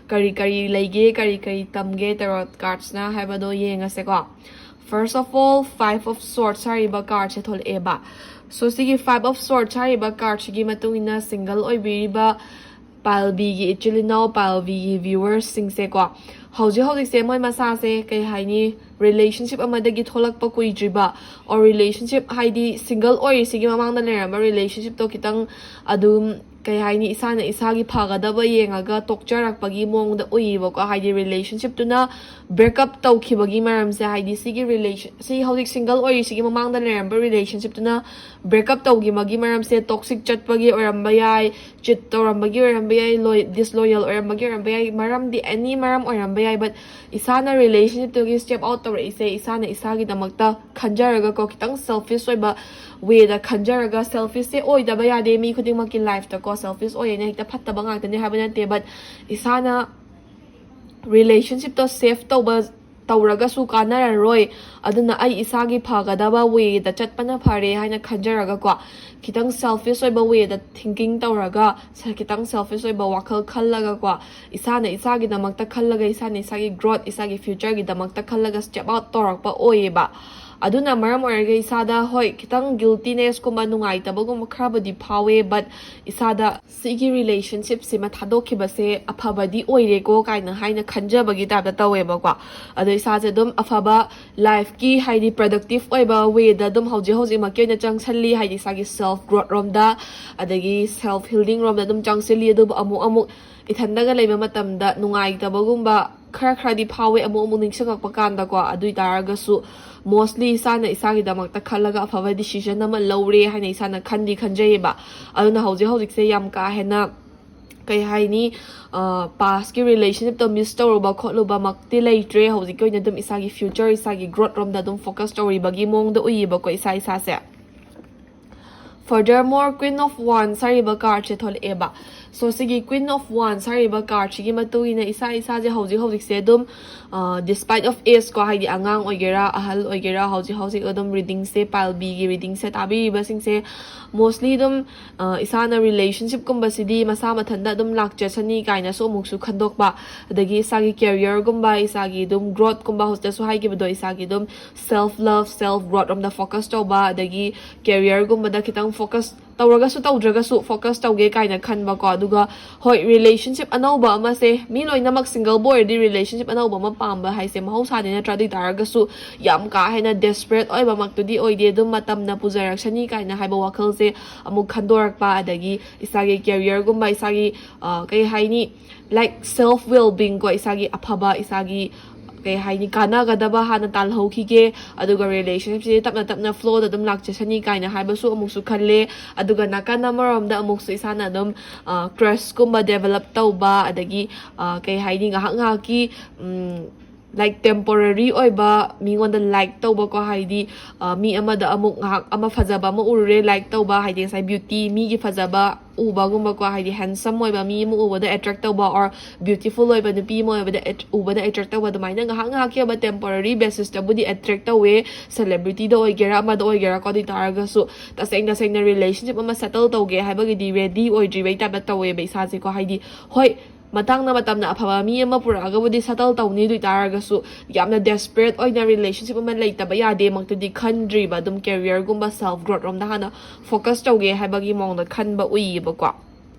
ꯀꯔꯤ ꯀꯔꯤ ꯂꯩꯒꯦ, ꯀꯔꯤ ꯀꯔꯤ ꯇꯝꯒꯦ tarot cards ꯅ ꯍꯥꯏꯕꯗꯣ ꯌꯦꯡꯉꯁꯦꯀꯣ꯫ First of all, Five of Swords ꯍꯥꯏꯔꯤꯕ card ꯁꯦ ꯊꯣꯛꯂꯛꯑꯦꯕ꯫ So, ꯁꯤꯒꯤ Five of Swords ꯍꯥꯏꯔꯤꯕ card ꯁꯤꯒꯤ ꯃꯇꯨꯡ ꯏꯟꯅ single ꯑꯣꯏꯕꯤꯔꯤꯕ pile B ꯒꯤ ꯏꯆꯤꯜ ꯏꯅꯥꯎ, pile B ꯒꯤ viewers ꯁꯤꯡꯁꯦꯀꯣ, ꯍꯧꯖꯤꯛ ꯍꯧꯖꯤꯛꯁꯦ ꯃꯣꯏ ꯃꯁꯥꯁꯦ, ꯀꯩ ꯍꯥꯏꯅꯤ, relationship ꯑꯃꯗꯒꯤ ꯊꯣꯛꯂꯛꯄ ꯀꯨꯏꯗ꯭ꯔꯤꯕ, or relationship ꯍꯥꯏꯗꯤ single ꯑꯣꯏꯔꯤꯁꯤꯒꯤ ꯃꯃꯥꯡꯗ ꯂꯩꯔꯝꯕ relationship ꯇꯣ ꯈꯤꯇꯪ ꯑꯗꯨꯝ, ꯀꯩ ꯍꯥꯏꯅꯤ, ꯏꯁꯥꯅ ꯏꯁꯥꯒꯤ ꯐꯒꯗꯕ ꯌꯦꯡꯉꯒ ꯇꯣꯛꯆꯔꯛꯄꯒꯤ ꯃꯑꯣꯡꯗ ꯎꯏꯌꯦꯕꯀꯣ꯫ ꯍꯥꯏꯗꯤ relationship ꯇꯨꯅ break up ꯇꯧꯈꯤꯕꯒꯤ ꯃꯔꯝꯁꯦ, ꯍꯥꯏꯗꯤ ꯁꯤꯒꯤ relation, ꯁꯤ ꯍꯧꯖꯤꯛ single ꯑꯣꯏꯔꯤꯁꯤꯒꯤ ꯃꯃꯥꯡꯗ ꯂꯩꯔꯝꯕ relationship ꯇꯨꯅ break up ꯇꯧꯈꯤꯕꯒꯤ ꯃꯔꯝꯁꯦ toxic ꯆꯠꯄꯒꯤ ꯑꯣꯏꯔꯝꯕ ꯌꯥꯏ, cheat ꯇꯧꯔꯝꯕꯒꯤ ꯑꯣꯏꯔꯝꯕ ꯌꯥꯏ, ꯂꯣꯏ-, disloyal ꯑꯣꯏꯔꯝꯕꯒꯤ ꯑꯣꯏꯔꯝꯕ ꯌꯥꯏ, ꯃꯔꯝꯗꯤ any ꯃꯔꯝ ꯑꯣꯏꯔꯝꯕ ꯌꯥꯏ, but ꯏꯁꯥꯅ relationship ꯇꯨꯒꯤ step out ꯇꯧꯔꯛꯏꯁꯦ ꯏꯁꯥꯅ ꯏꯁꯥꯒꯤꯗꯃꯛꯇ ꯈꯟꯖꯔꯒꯀꯣ, ꯈꯤꯇꯪ selfish ꯑꯣꯏꯕ way ꯗ ꯈꯟꯖꯔꯒ, selfish ꯁꯦ ꯑꯣꯏꯗꯕ ꯌꯥꯗꯦ ꯃꯤ ꯈꯨꯗꯤꯡꯃꯛꯀꯤ life ꯇꯀꯣ, selfish ꯑꯣꯏꯌꯦꯅ ꯍꯦꯛꯇ ꯐꯠꯇꯕ ꯉꯥꯛꯇꯅꯦ ꯍꯥꯏꯕ ꯅꯠꯇꯦ, but ꯏꯁꯥꯅ relationship ꯇꯣ save ꯇꯧꯕ, ꯇꯧꯔꯒꯁꯨ ꯀꯥꯟꯅꯔꯔꯣꯏ, ꯑꯗꯨꯅ ꯑꯩ ꯏꯁꯥꯒꯤ ꯐꯒꯗꯕ way ꯗ ꯆꯠꯄꯅ ꯐꯔꯦ ꯍꯥꯏꯅ ꯈꯟꯖꯔꯒꯀꯣ, ꯈꯤꯇꯪ selfish ꯑꯣꯏꯕ way ꯗ thinking ꯇꯧꯔꯒ, ꯁ-, ꯈꯤꯇꯪ selfish ꯑꯣꯏꯕ ꯋꯥꯈꯜ ꯈꯜꯂꯒꯀꯣ, ꯏꯁꯥꯅ ꯏꯁꯥꯒꯤꯗꯃꯛꯇ ꯈꯜꯂꯒ, ꯏꯁꯥꯅ ꯏꯁꯥꯒꯤ growth, ꯏꯁꯥꯒꯤ future ꯒꯤꯗꯃꯛꯇ ꯈꯜꯂꯒ step out ꯇꯧꯔꯛꯄ ꯑꯣꯏꯌꯦꯕ꯫ ꯑꯗꯨꯅ ꯃꯔꯝ ꯑꯣꯏꯔꯒ ꯏꯁꯥꯗ, ꯍꯣꯏ, ꯈꯤꯇꯪ guiltiness ꯀꯨꯝꯕ, ꯅꯨꯡꯉꯥꯏꯇꯕꯒꯨꯝꯕ ꯈꯔꯕꯨꯗꯤ ꯐꯥꯎꯋꯦ, but ꯏꯁꯥꯗ ꯁꯤꯒꯤ relationship ꯁꯤꯃ ꯊꯥꯗꯣꯛꯈꯤꯕꯁꯦ ꯑꯐꯕꯗꯤ ꯑꯣꯏꯔꯦꯀꯣ ꯀꯥꯏꯅ ꯍꯥꯏꯅ ꯈꯟꯖꯕꯒꯤ type ꯇ ꯇꯧꯋꯦꯕꯀꯣ꯫ ꯑꯗꯣ ꯏꯁꯥꯁꯦ ꯑꯗꯨꯝ ꯑꯐꯕ life ꯀꯤ, ꯍꯥꯏꯗꯤ productive ꯑꯣꯏꯕ way ꯗ ꯑꯗꯨꯝ ꯍꯧꯖꯤꯛ ꯍꯧꯖꯤꯛꯃꯛꯀꯤ ꯑꯣꯏꯅ ꯆꯪꯁꯜꯂꯤ, ꯍꯥꯏꯗꯤ ꯏꯁꯥꯒꯤ self growth ꯔꯣꯝꯗ, ꯑꯗꯒꯤ self healing ꯔꯣꯝꯗ ꯑꯗꯨꯝ ꯆꯪꯁꯤꯜꯂꯤ꯫ ꯑꯗꯨꯕꯨ ꯑꯃꯨꯛ ꯑꯃꯨꯛ ꯏꯊꯟꯗꯒ ꯂꯩꯕ ꯃꯇꯝꯗ ꯅꯨꯡꯉꯥꯏꯇꯕꯒꯨꯝꯕ, ꯈꯔ ꯈꯔꯗꯤ ꯐꯥꯎꯋꯦ ꯑꯃꯨꯛ ꯑꯃꯨꯛ ꯅꯤꯡꯁꯤꯡꯉꯛꯄ ꯀꯥꯟꯗꯀꯣ꯫ ꯑꯗꯨ ꯑꯣꯏ ꯇꯥꯔꯒꯁꯨ mostly ꯏꯁꯥꯅ ꯏꯁꯥꯒꯤꯗꯃꯛꯇ ꯈꯜꯂꯒ ꯑꯐꯕ decision ꯑꯃ ꯂꯧꯔꯦ ꯍꯥꯏꯅ ꯏꯁꯥꯅ ꯈꯟꯗꯤ ꯈꯟꯖꯩꯌꯦꯕ꯫ ꯑꯗꯨꯅ ꯍꯧꯖꯤꯛ ꯍꯧꯖꯤꯛꯁꯦ ꯌꯥꯝ ꯀꯥ ꯍꯦꯟꯅ, ꯀꯩ ꯍꯥꯏꯅꯤ, pastꯀꯤ relationshipꯇꯣ miss ꯇꯧꯔꯨꯕ ꯈꯣꯠꯂꯨꯕꯃꯛꯇꯤ ꯂꯩꯇ꯭ꯔꯦ꯫ ꯍꯧꯖꯤꯛꯀꯤ ꯑꯣꯏꯅ ꯑꯗꯨꯝ ꯏꯁꯥꯒꯤ future, ꯏꯁꯥꯒꯤ growth ꯔꯣꯝꯗ ꯑꯗꯨꯝ focus ꯇꯧꯔꯤꯕꯒꯤ ꯃꯑꯣꯡꯗ ꯎꯏꯌꯦꯕꯀꯣ ꯏꯁꯥ ꯏꯁꯥꯁꯦ꯫ Furthermore, Queen of Wands ꯍꯥꯏꯔꯤꯕ cardꯁꯦ ꯊꯣꯛꯂꯛꯑꯦꯕ꯫ So ꯁꯤꯒꯤ Queen of Wands ꯍꯥꯏꯔꯤꯕ cardꯁꯤꯒꯤ ꯃꯇꯨꯡ ꯏꯟꯅ ꯏꯁꯥ ꯏꯁꯥꯁꯦ ꯍꯧꯖꯤꯛ ꯍꯧꯖꯤꯛꯁꯦ ꯑꯗꯨꯝ, despite of age ꯀꯣ, ꯍꯥꯏꯗꯤ ꯑꯉꯥꯡ ꯑꯣꯏꯒꯦꯔꯥ ꯑꯍꯜ ꯑꯣꯏꯒꯦꯔꯥ, ꯍꯧꯖꯤꯛ ꯍꯧꯖꯤꯛ ꯑꯗꯨꯝ readingꯁꯦ, ꯄꯥꯏꯜꯕꯤꯒꯤ readingꯁꯦ ꯇꯥꯕꯤꯔꯤꯕꯁꯤꯡꯁꯦ mostly ꯑꯗꯨꯝ, ꯏꯁꯥꯅ relationshipꯀꯨꯝꯕꯁꯤꯗꯤ ꯃꯁꯥ ꯃꯊꯟꯇ ꯑꯗꯨꯝ ꯂꯥꯛꯆꯁꯅꯤ ꯀꯥꯏꯅꯁꯨ ꯑꯃꯨꯛꯁꯨ ꯈꯟꯗꯣꯛꯄ, ꯑꯗꯒꯤ ꯏꯁꯥꯒꯤ careerꯒꯨꯝꯕ, ꯏꯁꯥꯒꯤ ꯑꯗꯨꯝ growthꯀꯨꯝꯕ, ꯍꯧꯖꯤꯛꯇꯁꯨ ꯍꯥꯏꯈꯤꯕꯗꯣ, ꯏꯁꯥꯒꯤ ꯑꯗꯨꯝ self love, self growth ꯔꯣꯝꯗ focus ꯇꯧꯕ, ꯑꯗꯒꯤ careerꯒꯨꯝꯕꯗ ꯈꯤꯇꯪ focus ꯇꯧꯔꯒꯁꯨ ꯇꯧꯗ꯭ꯔꯒꯁꯨ focus ꯇꯧꯒꯦ ꯀꯥꯏꯅ ꯈꯟꯕꯀꯣ꯫ ꯑꯗꯨꯒ ꯍꯣꯏ, relationship ꯑꯅꯧꯕ ꯑꯃꯁꯦ, ꯃꯤ ꯂꯣꯏꯅꯃꯛ singleꯕꯨ ꯑꯣꯏꯔꯗꯤ relationship ꯑꯅꯧꯕ ꯑꯃ ꯄꯥꯝꯕ ꯍꯥꯏꯁꯦ ꯃꯍꯧꯁꯥꯅꯤ, ꯅꯠꯇ꯭ꯔꯥ? ꯑꯗꯨ ꯑꯣꯏ ꯇꯥꯔꯒꯁꯨ ꯌꯥꯝ ꯀꯥ ꯍꯦꯟꯅ desperate ꯑꯣꯏꯕꯃꯛꯇꯨꯗꯤ ꯑꯣꯏꯗꯦ꯫ ꯑꯗꯨꯝ ꯃꯇꯝꯅ ꯄꯨꯖꯔꯛꯁꯅꯤ ꯀꯥꯏꯅ ꯍꯥꯏꯕ ꯋꯥꯈꯜꯁꯦ ꯑꯃꯨꯛ ꯈꯟꯗꯣꯔꯛꯄ, ꯑꯗꯒꯤ ꯏꯁꯥꯒꯤ careerꯒꯨꯝꯕ, ꯏꯁꯥꯒꯤ, ꯀꯩ ꯍꯥꯏꯅꯤ, like self well being ꯀꯣ, ꯏꯁꯥꯒꯤ ꯑꯐꯕ, ꯏꯁꯥꯒꯤ, ꯀꯩ ꯍꯥꯏꯅꯤ, ꯀꯥꯟꯅꯒꯗꯕ ꯍꯥꯟꯅ ꯇꯥꯜꯍꯧꯈꯤꯒꯦ, ꯑꯗꯨꯒ relationshipꯁꯤꯗꯤ ꯇꯞꯅ ꯇꯞꯅ flowꯗ ꯑꯗꯨꯝ ꯂꯥꯛꯆꯁꯅꯤ ꯀꯥꯏꯅ ꯍꯥꯏꯕꯁꯨ ꯑꯃꯨꯛꯁꯨ ꯈꯜꯂꯦ꯫ ꯑꯗꯨꯒ ꯅꯥꯀꯟ ꯑꯃꯔꯣꯝꯗ ꯑꯃꯨꯛꯁꯨ ꯏꯁꯥꯅ ꯑꯗꯨꯝ crushꯀꯨꯝꯕ develop ꯇꯧꯕ, ꯑꯗꯒꯤ, ꯀꯩ ꯍꯥꯏꯅꯤ, ꯉꯥꯏꯍꯥꯛ ꯉꯥꯏꯍꯥꯛꯀꯤ, like temporary ꯑꯣꯏꯕ ꯃꯤꯉꯣꯟꯗ like ꯇꯧꯕꯀꯣ, ꯍꯥꯏꯗꯤ, ꯃꯤ ꯑꯃꯗ ꯑꯃꯨꯛ ꯉꯥꯏꯍꯥꯛ ꯑꯃ ꯐꯖꯕ ꯑꯃ ꯎꯔꯨꯔꯦ, like ꯇꯧꯕ, ꯍꯥꯏꯗꯤ ꯉꯁꯥꯏ beauty, ꯃꯤꯒꯤ ꯐꯖꯕ ꯎꯕꯒꯨꯝꯕꯀꯣ, ꯍꯥꯏꯗꯤ handsome ꯑꯣꯏꯕ ꯃꯤ ꯑꯃ ꯎꯕꯗ attract ꯇꯧꯕ, or beautiful ꯑꯣꯏꯕ ꯅꯨꯄꯤ ꯑꯃ ꯑꯣꯏꯕꯗ at- ꯎꯕꯗ attract ꯇꯧꯕ, ꯑꯗꯨꯃꯥꯏꯅ ꯉꯥꯏꯍꯥꯛ ꯉꯥꯏꯍꯥꯛꯀꯤ ꯑꯣꯏꯕ temporary basisꯇꯕꯨꯗꯤ attract ꯇꯧꯋꯦ꯫ Celebrityꯗ ꯑꯣꯏꯒꯦꯔꯥ ꯑꯃꯗ ꯑꯣꯏꯒꯦꯔꯥꯀꯣ, ꯑꯗꯨ ꯑꯣꯏ ꯇꯥꯔꯒꯁꯨ ꯇꯁꯦꯡ ꯇꯁꯦꯡꯅ relationship ꯑꯃ settle ꯇꯧꯒꯦ ꯍꯥꯏꯕꯒꯤꯗꯤ ready ꯑꯣꯏꯗ꯭ꯔꯤꯕꯩ typeꯇ ꯇꯧꯋꯦꯕ ꯏꯁꯥꯁꯦꯀꯣ꯫ ꯍꯥꯏꯗꯤ ꯍꯣꯏ, ꯃꯇꯥꯡꯅ ꯃꯇꯝꯅ ꯑꯐꯕ ꯃꯤ ꯑꯃ ꯄꯨꯔꯛꯑꯒꯕꯨꯗꯤ settle ꯇꯧꯅꯤ, ꯑꯗꯨ ꯑꯣꯏ ꯇꯥꯔꯒꯁꯨ ꯌꯥꯝꯅ desperate ꯑꯣꯏꯅ relationship ꯑꯃ ꯂꯩꯇꯕ ꯌꯥꯗꯦꯃꯛꯇꯨꯗꯤ ꯈꯟꯗ꯭ꯔꯤꯕ, ꯑꯗꯨꯝ careerꯒꯨꯝꯕ self growth ꯔꯣꯝꯗ ꯍꯥꯟꯅ focus ꯇꯧꯒꯦ ꯍꯥꯏꯕꯒꯤ ꯃꯑꯣꯡꯗ ꯈꯟꯕ ꯎꯏꯌꯦꯕꯀꯣ꯫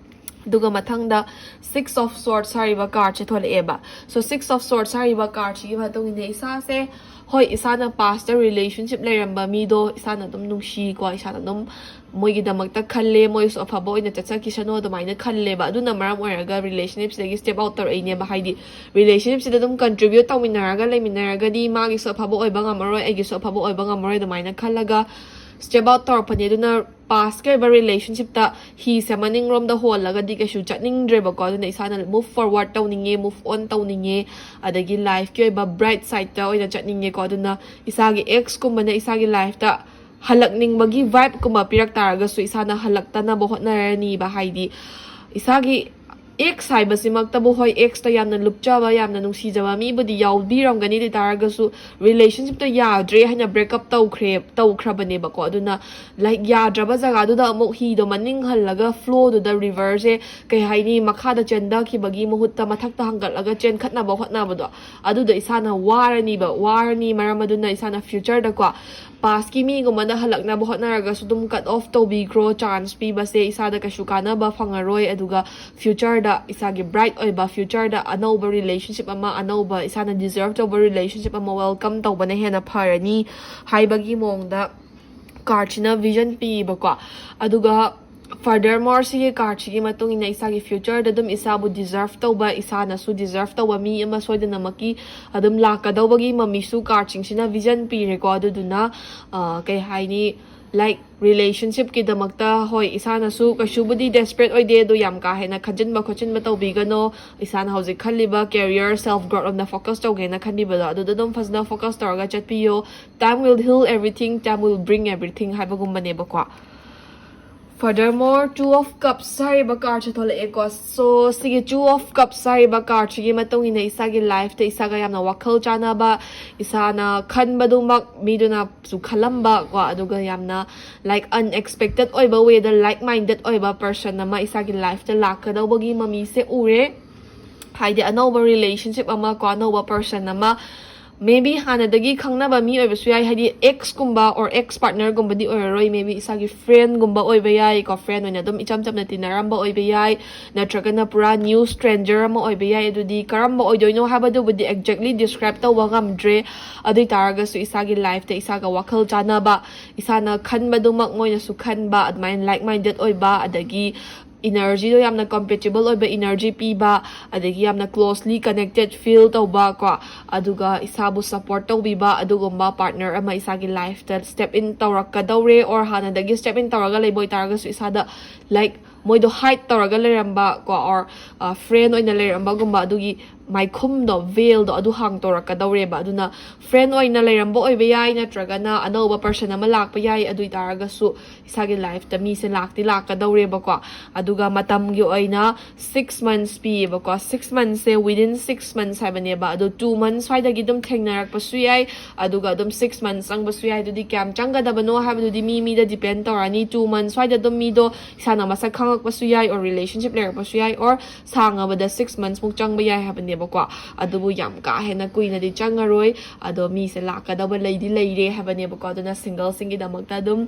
ꯑꯗꯨꯒ ꯃꯊꯪꯗ Six of Swords ꯍꯥꯏꯔꯤꯕ cardꯁꯦ ꯊꯣꯛꯂꯛꯑꯦꯕ꯫ So Six of Swords ꯍꯥꯏꯔꯤꯕ cardꯁꯤꯒꯤ ꯃꯇꯨꯡ ꯏꯟꯅ ꯏꯁꯥꯁꯦ, ꯍꯣꯏ, ꯏꯁꯥꯅ pastꯇ relationship ꯂꯩꯔꯝꯕ ꯃꯤꯗꯣ ꯏꯁꯥꯅ ꯑꯗꯨꯝ ꯅꯨꯡꯁꯤꯀꯣ, ꯏꯁꯥꯅ ꯑꯗꯨꯝ ꯃꯣꯏꯒꯤꯗꯃꯛꯇ ꯈꯜꯂꯦ, ꯃꯣꯏꯁꯨ ꯑꯐꯕ ꯑꯣꯏꯅ ꯆꯠꯆꯈꯤꯁꯅꯨ ꯑꯗꯨꯃꯥꯏꯅ ꯈꯜꯂꯦꯕ꯫ ꯑꯗꯨꯅ ꯃꯔꯝ ꯑꯣꯏꯔꯒ relationship ꯁꯤꯗꯒꯤ step out ꯇꯧꯔꯛꯏꯅꯦꯕ꯫ ꯍꯥꯏꯗꯤ relationship ꯁꯤꯗ ꯑꯗꯨꯝ contribute ꯇꯧꯃꯤꯟꯅꯔꯒ ꯂꯩꯃꯤꯟꯅꯔꯒꯗꯤ ꯃꯥꯒꯤꯁꯨ ꯑꯐꯕ ꯑꯣꯏꯕ ꯉꯝꯃꯔꯣꯏ, ꯑꯩꯒꯤꯁꯨ ꯑꯐꯕ ꯑꯣꯏꯕ ꯉꯝꯃꯔꯣꯏ ꯑꯗꯨꯃꯥꯏꯅ ꯈꯜꯂꯒ step out ꯇꯧꯔꯛꯄꯅꯦ꯫ ꯑꯗꯨꯅ past ꯀꯤ ꯑꯣꯏꯕ relationship ꯇ ꯍꯤꯁꯦ ꯃꯅꯤꯡꯔꯣꯝꯗ ꯍꯣꯜꯂꯒꯗꯤ ꯀꯩꯁꯨ ꯆꯠꯅꯤꯡꯗ꯭ꯔꯦꯕꯀꯣ꯫ ꯑꯗꯨꯅ ꯏꯁꯥꯅ move forward ꯇꯧꯅꯤꯡꯉꯦ, move on ꯇꯧꯅꯤꯡꯉꯦ, ꯑꯗꯒꯤ life ꯀꯤ ꯑꯣꯏꯕ bright side ꯇ ꯑꯣꯏꯅ ꯆꯠꯅꯤꯡꯉꯦꯀꯣ꯫ ꯑꯗꯨꯅ ꯏꯁꯥꯒꯤ ex ꯀꯨꯝꯕꯅ ꯏꯁꯥꯒꯤ life ꯇ ꯍꯜꯂꯛꯅꯤꯡꯕꯒꯤ vibe ꯀꯨꯝꯕ ꯄꯤꯔꯛ ꯇꯥꯔꯒꯁꯨ ꯏꯁꯥꯅ ꯍꯜꯂꯛꯇꯅꯕ ꯍꯣꯠꯅꯔꯅꯤꯕ꯫ ꯍꯥꯏꯗꯤ ꯏꯁꯥꯒꯤ ex ꯍꯥꯏꯕꯁꯤꯃꯛꯇꯕꯨ, ꯍꯣꯏ, ex ꯇ ꯌꯥꯝꯅ ꯂꯨꯞꯆꯕ, ꯌꯥꯝꯅ ꯅꯨꯡꯁꯤꯖꯕ ꯃꯤꯕꯨꯗꯤ ꯌꯥꯎꯕꯤꯔꯝꯒꯅꯤ꯫ ꯑꯗꯨ ꯑꯣꯏ ꯇꯥꯔꯒꯁꯨ relationship ꯇꯣ ꯌꯥꯗ꯭ꯔꯦ ꯍꯥꯏꯅ break up ꯇꯧꯈ꯭ꯔꯦ, ꯇꯧꯈ꯭ꯔꯕꯅꯦꯕꯀꯣ꯫ ꯑꯗꯨꯅ, like, ꯌꯥꯗ꯭ꯔꯕ ꯖꯒꯥꯗꯨꯗ ꯑꯃꯨꯛ ꯍꯤꯗꯣ ꯃꯅꯤꯡ ꯍꯜꯂꯒ flow ꯗꯨꯗ river ꯁꯦ, ꯀꯩ ꯍꯥꯏꯅꯤ, ꯃꯈꯥꯗ ꯆꯦꯟꯊꯈꯤꯕꯒꯤ ꯃꯍꯨꯠꯇ ꯃꯊꯛꯇ ꯍꯪꯒꯠꯂꯒ ꯆꯦꯟꯈꯠꯅꯕ ꯍꯣꯠꯅꯕꯗꯣ, ꯑꯗꯨꯗꯣ ꯏꯁꯥꯅ ꯋꯥꯔꯅꯤꯕ꯫ ꯋꯥꯔꯅꯤ, ꯃꯔꯝ ꯑꯗꯨꯅ ꯏꯁꯥꯅ future ꯗꯀꯣ, past ꯀꯤ ꯃꯤꯒꯨꯝꯕꯅ ꯍꯜꯂꯛꯅꯕ ꯍꯣꯠꯅꯔꯒꯁꯨ ꯑꯗꯨꯝ cut off ꯇꯧꯕꯤꯈ꯭ꯔꯣ꯫ Chance ꯄꯤꯕꯁꯦ ꯏꯁꯥꯗ ꯀꯩꯁꯨ ꯀꯥꯟꯅꯕ ꯐꯪꯉꯔꯣꯏ꯫ ꯑꯗꯨꯒ future ꯗ, ꯏꯁꯥꯒꯤ bright ꯑꯣꯏꯕ future ꯗ ꯑꯅꯧꯕ relationship ꯑꯃ, ꯑꯅꯧꯕ ꯏꯁꯥꯅ deserve ꯇꯧꯕ relationship ꯑꯃ welcome ꯇꯧꯕꯅ ꯍꯦꯟꯅ ꯐꯔꯅꯤ ꯍꯥꯏꯕꯒꯤ ꯃꯑꯣꯡꯗ card ꯁꯤꯅ vision ꯄꯤꯌꯦꯕꯀꯣ꯫ ꯑꯗꯨꯒ furthermore, ꯁꯤꯒꯤ card ꯁꯤꯒꯤ ꯃꯇꯨꯡ ꯏꯟꯅ ꯏꯁꯥꯒꯤ future ꯗ ꯑꯗꯨꯝ ꯏꯁꯥꯕꯨ deserve ꯇꯧꯕ, ꯏꯁꯥꯅꯁꯨ deserve ꯇꯧꯕ ꯃꯤ ꯑꯃ ꯁꯣꯏꯗꯅꯃꯛꯀꯤ ꯑꯗꯨꯝ ꯂꯥꯛꯀꯗꯧꯕꯒꯤ ꯃꯃꯤꯁꯨ card ꯁꯤꯡꯁꯤꯅ vision ꯄꯤꯔꯦꯀꯣ꯫ ꯑꯗꯨꯗꯨꯅ, ꯑ, ꯀꯩ ꯍꯥꯏꯅꯤ, like, relationship ꯀꯤꯗꯃꯛꯇ, ꯍꯣꯏ, ꯏꯁꯥꯅꯁꯨ ꯀꯩꯁꯨꯕꯨꯗꯤ desperate ꯑꯣꯏꯗꯦ, ꯑꯗꯣ ꯌꯥꯝ ꯀꯥ ꯍꯦꯟꯅ ꯈꯟꯖꯤꯟꯕ ꯈꯣꯠꯆꯤꯟꯕ ꯇꯧꯕꯤꯒꯅꯣ꯫ ꯏꯁꯥꯅ ꯍꯧꯖꯤꯛ ꯈꯜꯂꯤꯕ career, self growth ꯂꯣꯝꯗ focus ꯇꯧꯒꯦꯅ ꯈꯟꯕꯤꯕꯗꯣ, ꯑꯗꯨꯗ ꯑꯗꯨꯝ ꯐꯖꯅ focus ꯇꯧꯔꯒ ꯆꯠꯄꯤꯌꯣ꯫ Time will heal everything, time will bring everything ꯍꯥꯏꯕꯒꯨꯝꯕꯅꯦꯕꯀꯣ꯫ Furthermore, Two of Cups ꯍꯥꯏꯔꯤꯕ card ꯁꯦ ꯊꯣꯛꯂꯛꯑꯦꯀꯣ꯫ So, ꯁꯤꯒꯤ Two of Cups ꯍꯥꯏꯔꯤꯕ card ꯁꯤꯒꯤ ꯃꯇꯨꯡ ꯏꯟꯅ ꯏꯁꯥꯒꯤ life ꯇ ꯏꯁꯥꯒ ꯌꯥꯝꯅ ꯋꯥꯈꯜ ꯆꯥꯟꯅꯕ, ꯏꯁꯥꯅ ꯈꯟꯕꯗꯨꯃꯛ ꯃꯤꯗꯨꯅꯁꯨ ꯈꯜꯂꯝꯕ ꯀꯣ, ꯑꯗꯨꯒ ꯌꯥꯝꯅ, like, unexpected ꯑꯣꯏꯕ way ꯗ like minded ꯑꯣꯏꯕ person ꯑꯃ ꯏꯁꯥꯒꯤ life ꯇ ꯂꯥꯛꯀꯗꯧꯕꯒꯤ ꯃꯃꯤꯁꯦ ꯎꯔꯦ꯫ ꯍꯥꯏꯗꯤ ꯑꯅꯧꯕ relationship ꯑꯃ ꯀꯣ, ꯑꯅꯧꯕ person ꯑꯃ Maybe ꯍꯥꯟꯅꯗꯒꯤ ꯈꯪꯅꯕ ꯃꯤ ꯑꯣꯏꯕꯁꯨ ꯌꯥꯏ, ꯍꯥꯏꯗꯤ ex ꯀꯨꯝꯕ or ex partner ꯒꯨꯝꯕꯗꯤ ꯑꯣꯏꯔꯔꯣꯏ, maybe ꯏꯁꯥꯒꯤ friend ꯒꯨꯝꯕ ꯑꯣꯏꯕ ꯌꯥꯏꯀꯣ, friend ꯑꯣꯏꯅ ꯑꯗꯨꯝ ꯏꯆꯝ ꯆꯝꯅ ꯇꯤꯟꯅꯔꯝꯕ ꯑꯣꯏꯕ ꯌꯥꯏ, ꯅꯠꯇ꯭ꯔꯒꯅ ꯄꯨꯔꯥ new stranger ꯑꯃ ꯑꯣꯏꯕ ꯌꯥꯏ꯫ ꯑꯗꯨꯗꯤ ꯀꯔꯝꯕ ꯑꯣꯏꯗꯣꯏꯅꯣ ꯍꯥꯏꯕꯗꯨꯕꯨꯗꯤ exactly describe ꯇꯧꯕ ꯉꯝꯗ꯭ꯔꯦ꯫ ꯑꯗꯨ ꯑꯣꯏ ꯇꯥꯔꯒꯁꯨ ꯏꯁꯥꯒꯤ life ꯇ ꯏꯁꯥꯒ ꯋꯥꯈꯜ ꯆꯥꯟꯅꯕ, ꯏꯁꯥꯅ ꯈꯟꯕꯗꯨꯃꯛ ꯃꯣꯏꯅꯁꯨ ꯈꯟꯕ, ꯑꯗꯨꯃꯥꯏꯅ like minded ꯑꯣꯏꯕ, ꯑꯗꯒꯤ energy ꯗꯣ ꯌꯥꯝꯅ compatible ꯑꯣꯏꯕ energy ꯄꯤꯕ, ꯑꯗꯒꯤ ꯌꯥꯝꯅ closely connected feel ꯇꯧꯕ ꯀꯣ, ꯑꯗꯨꯒ ꯏꯁꯥꯕꯨ support ꯇꯧꯕꯤꯕ ꯑꯗꯨꯒꯨꯝꯕ partner ꯑꯃ ꯏꯁꯥꯒꯤ life ꯇ step in ꯇꯧꯔꯛꯀꯗꯧꯔꯦ, or ꯍꯥꯟꯅꯗꯒꯤ step in ꯇꯧꯔꯒ ꯂꯩꯕ ꯑꯣꯏꯇꯥꯔꯒꯁꯨ ꯏꯁꯥꯗ, like, ꯃꯣꯏꯗꯣ hide ꯇꯧꯔꯒ ꯂꯩꯔꯝꯕ ꯀꯣ, or friend ꯑꯣꯏꯅ ꯂꯩꯔꯝꯕꯒꯨꯝꯕ, ꯑꯗꯨꯒꯤ ꯃꯥꯏꯈꯨꯝꯗꯣ, veil ꯗꯣ, ꯑꯗꯨ ꯍꯥꯡꯇꯣꯔꯛꯀꯗꯧꯔꯦꯕ꯫ ꯑꯗꯨꯅ friend ꯑꯣꯏꯅ ꯂꯩꯔꯝꯕ ꯑꯣꯏꯕ ꯌꯥꯏ, ꯅꯠꯇ꯭ꯔꯒꯅ ꯑꯅꯧꯕ person ꯑꯃ ꯂꯥꯛꯄ ꯌꯥꯏ꯫ ꯑꯗꯨ ꯑꯣꯏꯇꯥꯔꯒꯁꯨ ꯏꯁꯥꯒꯤ life ꯇ ꯃꯤꯁꯦ ꯂꯥꯛꯇꯤ ꯂꯥꯛꯀꯗꯧꯔꯦꯕꯀꯣ꯫ ꯑꯗꯨꯒ ꯃꯇꯝꯒꯤ ꯑꯣꯏꯅ six months ꯄꯤꯌꯦꯕꯀꯣ꯫ Six months ꯁꯦ within six months ꯍꯥꯏꯕꯅꯦꯕ꯫ ꯑꯗꯣ two months ꯁ꯭ꯋꯥꯏꯗꯒꯤ ꯑꯗꯨꯝ ꯊꯦꯡꯅꯔꯛꯄꯁꯨ ꯌꯥꯏ, ꯑꯗꯨꯒ ꯑꯗꯨꯝ six months ꯆꯪꯕꯁꯨ ꯌꯥꯏ꯫ ꯑꯗꯨꯗꯤ ꯀꯌꯥꯝ ꯆꯪꯒꯗꯕꯅꯣ ꯍꯥꯏꯕꯗꯨꯗꯤ ꯃꯤ ꯃꯤꯗ depend ꯇꯧꯔꯅꯤ꯫ Two months ꯁ꯭ꯋꯥꯏꯗ ꯑꯗꯨꯝ ꯃꯤꯗꯣ ꯏꯁꯥꯅ ꯃꯁꯛ ꯈꯪꯉꯛꯄꯁꯨ ꯌꯥꯏ, or relationship ꯂꯩꯔꯛꯄꯁꯨ ꯌꯥꯏ, or ꯁꯥꯡꯉꯕꯗ six months ꯃꯨꯛ ꯆꯪꯕ ꯌꯥꯏ ꯍꯥꯏꯕꯅꯦꯕꯀꯣ꯫ ꯑꯗꯨꯕꯨ ꯌꯥꯝ ꯀꯥ ꯍꯦꯟꯅ ꯀꯨꯏꯅꯗꯤ ꯆꯪꯉꯔꯣꯏ꯫ ꯑꯗꯣ ꯃꯤꯁꯦ ꯂꯥꯛꯀꯗꯕ ꯂꯩꯗꯤ ꯂꯩꯔꯦ ꯍꯥꯏꯕꯅꯦꯕꯀꯣ꯫ ꯑꯗꯨꯅ single ꯁꯤꯡꯒꯤꯗꯃꯛꯇ ꯑꯗꯨꯝ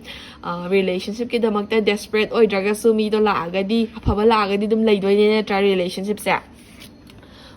relationship ꯀꯤꯗꯃꯛꯇ desperate ꯑꯣꯏꯗ꯭ꯔꯒꯁꯨ ꯃꯤꯗꯣ ꯂꯥꯛꯑꯒꯗꯤ, ꯑꯐꯕ ꯂꯥꯛꯑꯒꯗꯤ ꯑꯗꯨꯝ ꯂꯩꯗꯣꯏꯅꯦ ꯅꯠꯇ꯭ꯔꯥ relationship say.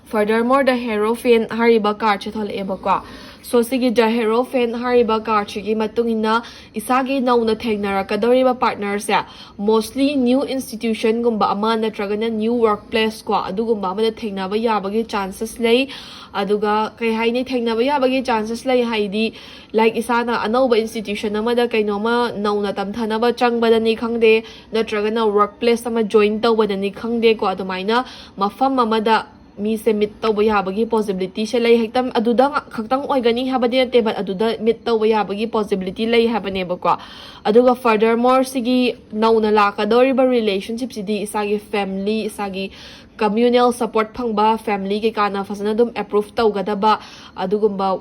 Furthermore, the Hierophant ꯍꯥꯏꯔꯤꯕ card ꯁꯦ ꯊꯣꯛꯂꯛꯑꯦꯕꯀꯣ꯫ So ꯁꯤꯒꯤ the Hierophant ꯍꯥꯏꯔꯤꯕ card ꯁꯤꯒꯤ ꯃꯇꯨꯡ ꯏꯟꯅ ꯏꯁꯥꯒꯤ ꯅꯧꯅ ꯊꯦꯡꯅꯔꯛꯀꯗꯧꯔꯤꯕ partner ꯁꯦ mostly new institution ꯒꯨꯝꯕ ꯑꯃ ꯅꯠꯇ꯭ꯔꯒꯅ new workplace ꯀꯣ, ꯑꯗꯨꯒꯨꯝꯕ ꯑꯃꯗ ꯊꯦꯡꯅꯕ ꯌꯥꯕꯒꯤ chances ꯂꯩ꯫ ꯑꯗꯨꯒ ꯀꯩ ꯍꯥꯏꯅꯤ, ꯊꯦꯡꯅꯕ ꯌꯥꯕꯒꯤ chances ꯂꯩ ꯍꯥꯏꯗꯤ, like, ꯏꯁꯥꯅ ꯑꯅꯧꯕ institution ꯑꯃꯗ ꯀꯩꯅꯣꯝꯃ ꯅꯧꯅ ꯇꯝꯊꯅꯕ ꯆꯪꯕꯗꯅꯤ ꯈꯪꯗꯦ, ꯅꯠꯇ꯭ꯔꯒꯅ workplace ꯑꯃ join ꯇꯧꯕꯗꯅꯤ ꯈꯪꯗꯦꯀꯣ, ꯑꯗꯨꯃꯥꯏꯅ ꯃꯐꯝ ꯑꯃꯗ ꯃꯤꯁꯦ meet ꯇꯧꯕ ꯌꯥꯕꯒꯤ possibility ꯁꯦ ꯂꯩ꯫ ꯍꯦꯛꯇ ꯑꯗꯨꯗ ꯉ-, ꯈꯛꯇꯪ ꯑꯣꯏꯒꯅꯤ ꯍꯥꯏꯕꯗꯤ ꯅꯠꯇꯦ, but ꯑꯗꯨꯗ meet ꯇꯧꯕ ꯌꯥꯕꯒꯤ possibility ꯂꯩ ꯍꯥꯏꯕꯅꯦꯕꯀꯣ꯫ ꯑꯗꯨꯒ furthermore, ꯁꯤꯒꯤ ꯅꯧꯅ ꯂꯥꯛꯀꯗꯧꯔꯤꯕ relationship ꯁꯤꯗꯤ ꯏꯁꯥꯒꯤ family, ꯏꯁꯥꯒꯤ communal support ꯐꯪꯕ family ꯀꯩꯀꯥꯅ ꯐꯖꯅ ꯑꯗꯨꯝ approve ꯇꯧꯒꯗꯕ ꯑꯗꯨꯒꯨꯝꯕ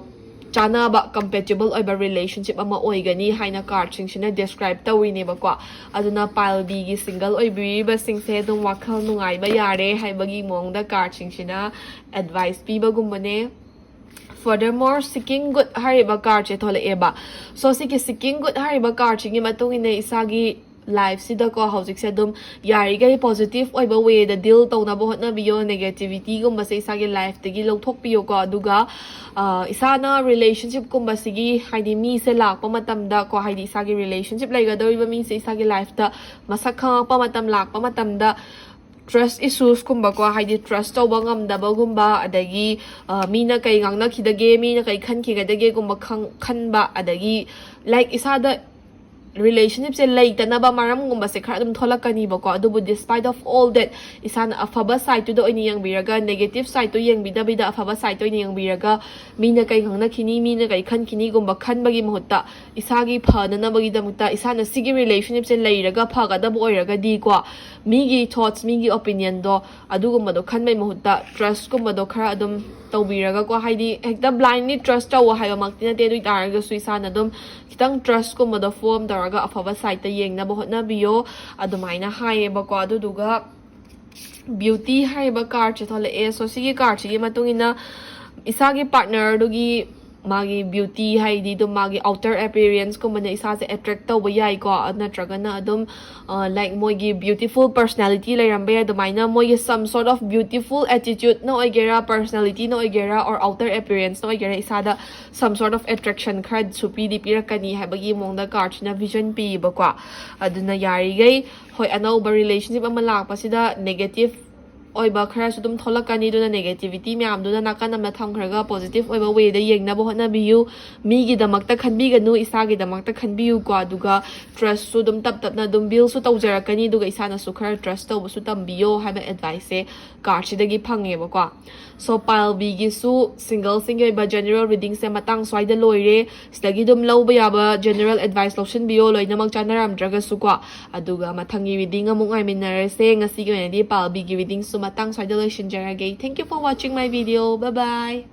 ꯆꯥꯅꯕ, compatible ꯑꯣꯏꯕ relationship ꯑꯃ ꯑꯣꯏꯒꯅꯤ ꯍꯥꯏꯅ card ꯁꯤꯡꯁꯤꯅ describe ꯇꯧꯔꯤꯅꯦꯕꯀꯣ꯫ ꯑꯗꯨꯅ pile B ꯒꯤ single ꯑꯣꯏꯕꯤꯔꯤꯕꯁꯤꯡꯁꯦ ꯑꯗꯨꯝ ꯋꯥꯈꯜ ꯅꯨꯡꯉꯥꯏꯕ ꯌꯥꯔꯦ ꯍꯥꯏꯕꯒꯤ ꯃꯑꯣꯡꯗ card ꯁꯤꯡꯁꯤꯅ advice ꯄꯤꯕꯒꯨꯝꯕꯅꯦ꯫ Furthermore, seeking good ꯍꯥꯏꯔꯤꯕ cardꯁꯦ ꯊꯣꯛꯂꯛꯑꯦꯕ꯫ So ꯁꯤꯒꯤ seeking good ꯍꯥꯏꯔꯤꯕ cardꯁꯤꯒꯤ ꯃꯇꯨꯡ ꯏꯟꯅ ꯏꯁꯥꯒꯤ lifeꯁꯤꯗꯀꯣ ꯍꯧꯖꯤꯛꯁꯦ ꯑꯗꯨꯝ ꯌꯥꯔꯤꯈꯩ positive ꯑꯣꯏꯕ wayꯗ deal ꯇꯧꯅꯕ ꯍꯣꯠꯅꯕꯤꯌꯣ꯫ Negativityꯒꯨꯝꯕꯁꯦ ꯏꯁꯥꯒꯤ lifeꯇꯒꯤ ꯂꯧꯊꯣꯛꯄꯤꯌꯣꯀꯣ꯫ ꯑꯗꯨꯒ ꯑ, ꯏꯁꯥꯅ relationshipꯀꯨꯝꯕꯁꯤꯒꯤ, ꯍꯥꯏꯗꯤ ꯃꯤꯁꯦ ꯂꯥꯛꯄ ꯃꯇꯝꯗ ꯀꯣ, ꯍꯥꯏꯗꯤ ꯏꯁꯥꯒꯤ relationship ꯂꯩꯒꯗꯧꯔꯤꯕ ꯃꯤꯁꯦ ꯏꯁꯥꯒꯤ lifeꯇ ꯃꯁꯛ ꯈꯪꯉꯛꯄ ꯃꯇꯝ ꯂꯥꯛꯄ ꯃꯇꯝꯗ trust issuesꯀꯨꯝꯕꯀꯣ, ꯍꯥꯏꯗꯤ trust ꯇꯧꯕ ꯉꯝꯗꯕꯒꯨꯝꯕ, ꯑꯗꯒꯤ ꯑ, ꯃꯤꯅ ꯀꯩ ꯉꯥꯡꯅꯈꯤꯗꯒꯦ, ꯃꯤꯅ ꯀꯩ ꯈꯟꯈꯤꯒꯗꯒꯦꯒꯨꯝꯕ ꯈꯪ- ꯈꯟꯕ, ꯑꯗꯒꯤ like ꯏꯁꯥꯗ relationshipꯁꯦ ꯂꯩꯇꯅꯕ ꯃꯔꯝꯒꯨꯝꯕꯁꯦ ꯈꯔ ꯑꯗꯨꯝ ꯊꯣꯛꯂꯛꯀꯅꯤꯕꯀꯣ꯫ ꯑꯗꯨꯕꯨ despite of all that, ꯏꯁꯥꯅ ꯑꯐꯕ sideꯇꯨꯗ ꯑꯣꯏꯅ ꯌꯦꯡꯕꯤꯔꯒ, negative sideꯇꯨ ꯌꯦꯡꯕꯤꯗꯕꯤꯗ ꯑꯐꯕ sideꯇ ꯑꯣꯏꯅ ꯌꯦꯡꯕꯤꯔꯒ, ꯃꯤꯅ ꯀꯩ ꯉꯥꯡꯅꯈꯤꯅꯤ, ꯃꯤꯅ ꯀꯩ ꯈꯟꯈꯤꯅꯤꯒꯨꯝꯕ ꯈꯟꯕꯒꯤ ꯃꯍꯨꯠꯇ ꯏꯁꯥꯒꯤ ꯐꯅꯅꯕꯒꯤꯗꯃꯛꯇ ꯏꯁꯥꯅ ꯁꯤꯒꯤ relationshipꯁꯦ ꯂꯩꯔꯒ ꯐꯒꯗꯕ ꯑꯣꯏꯔꯒꯗꯤꯀꯣ, ꯃꯤꯒꯤ thoughts, ꯃꯤꯒꯤ opinionꯗꯣ, ꯑꯗꯨꯒꯨꯝꯕꯗꯣ ꯈꯟꯕꯩ ꯃꯍꯨꯠꯇ trustꯀꯨꯝꯕꯗꯣ ꯈꯔ ꯑꯗꯨꯝ ꯇꯧꯕꯤꯔꯒꯀꯣ, ꯍꯥꯏꯗꯤ ꯍꯦꯛꯇ blindly trust ꯇꯧꯋꯣ ꯍꯥꯏꯕꯃꯛꯇꯤ ꯅꯠꯇꯦ꯫ ꯑꯗꯨ ꯑꯣꯏ ꯇꯥꯔꯒꯁꯨ ꯏꯁꯥꯅ ꯑꯗꯨꯝ ꯈꯤꯇꯪ trustꯀꯨꯝꯕꯗꯣ form ꯇꯧꯔꯒ ꯑꯐꯕ sideꯇ ꯌꯦꯡꯅꯕ ꯍꯣꯠꯅꯕꯤꯌꯣ, ꯑꯗꯨꯃꯥꯏꯅ ꯍꯥꯏꯌꯦꯕꯀꯣ꯫ ꯑꯗꯨꯗꯨꯒ beauty ꯍꯥꯏꯔꯤꯕ cardꯁꯦ ꯊꯣꯛꯂꯛꯑꯦ꯫ So ꯁꯤꯒꯤ cardꯁꯤꯒꯤ ꯃꯇꯨꯡ ꯏꯟꯅ ꯏꯁꯥꯒꯤ partnerꯗꯨꯒꯤ ꯃꯥꯒꯤ beauty, ꯍꯥꯏꯗꯤ ꯑꯗꯨꯝ ꯃꯥꯒꯤ outer appearanceꯀꯨꯝꯕꯅ ꯏꯁꯥꯁꯦ attract ꯇꯧꯕ ꯌꯥꯏꯀꯣ, ꯅꯠꯇ꯭ꯔꯒꯅ ꯑꯗꯨꯝ ꯑ, like ꯃꯣꯏꯒꯤ beautiful personality ꯂꯩꯔꯝꯕ ꯌꯥꯏ꯫ ꯑꯗꯨꯃꯥꯏꯅ ꯃꯣꯏꯒꯤ some sort of beautiful attitudeꯅ ꯑꯣꯏꯒꯦꯔꯥ, personalityꯅ ꯑꯣꯏꯒꯦꯔꯥ, or outer appearanceꯅ ꯑꯣꯏꯒꯦꯔꯥ, ꯏꯁꯥꯗ some sort of attraction ꯈꯔꯁꯨ ꯄꯤꯗꯤ ꯄꯤꯔꯛꯀꯅꯤ ꯍꯥꯏꯕꯒꯤ ꯃꯑꯣꯡꯗ cardꯁꯤꯅ vision ꯄꯤꯌꯦꯕꯀꯣ꯫ ꯑꯗꯨꯅ ꯌꯥꯔꯤꯈꯩ, ꯍꯣꯏ, ꯑꯅꯧꯕ relationship ꯑꯃ ꯂꯥꯛꯄꯁꯤꯗ negative ꯑꯣꯏꯕ ꯈꯔꯁꯨ ꯑꯗꯨꯝ ꯊꯣꯛꯂꯛꯀꯅꯤ꯫ ꯑꯗꯨꯅ negativity ꯃꯌꯥꯝꯗꯨꯅ ꯅꯥꯀꯟ ꯑꯃꯗ ꯊꯝꯈ꯭ꯔꯒ positive ꯑꯣꯏꯕ wayꯗ ꯌꯦꯡꯅꯕ ꯍꯣꯠꯅꯕꯤꯌꯨ꯫ ꯃꯤꯒꯤꯗꯃꯛꯇ ꯈꯟꯕꯤꯒꯅꯨ, ꯏꯁꯥꯒꯤꯗꯃꯛꯇ ꯈꯟꯕꯤꯌꯨꯀꯣ꯫ ꯑꯗꯨꯒ trustꯁꯨ ꯑꯗꯨꯝ ꯇꯞ ꯇꯞꯅ ꯑꯗꯨꯝ buildꯁꯨ ꯇꯧꯖꯔꯛꯀꯅꯤ꯫ ꯑꯗꯨꯒ ꯏꯁꯥꯅꯁꯨ ꯈꯔ trust ꯇꯧꯕꯁꯨ ꯇꯝꯕꯤꯌꯣ ꯍꯥꯏꯕ adviceꯁꯦ cardꯁꯤꯗꯒꯤ ꯐꯪꯉꯦꯕꯀꯣ꯫ So pile Bꯒꯤꯁꯨ singlesꯁꯤꯡꯒꯤ ꯑꯣꯏꯕ general readingꯁꯦ ꯃꯇꯥꯡ ꯁ꯭ꯋꯥꯏꯗ ꯂꯣꯏꯔꯦ꯫ ꯁꯤꯗꯒꯤ ꯑꯗꯨꯝ ꯂꯧꯕ ꯌꯥꯕ general advice ꯂꯧꯁꯤꯟꯕꯤꯌꯣ, ꯂꯣꯏꯅꯃꯛ ꯆꯥꯟꯅꯔꯝꯗ꯭ꯔꯒꯁꯨꯀꯣ꯫ ꯑꯗꯨꯒ ꯃꯊꯪꯒꯤ reading ꯑꯃꯨꯛ ꯉꯥꯏꯃꯤꯟꯅꯔꯁꯦ꯫ ꯉꯁꯤꯒꯤ ꯑꯣꯏꯅꯗꯤ pile Bꯒꯤ readingꯁꯨ ꯃꯇꯥꯡ ꯁ꯭ꯋꯥꯏꯗ ꯂꯣꯏꯁꯤꯟꯖꯔꯒꯦ꯫ Thank you for watching my video. Bye bye.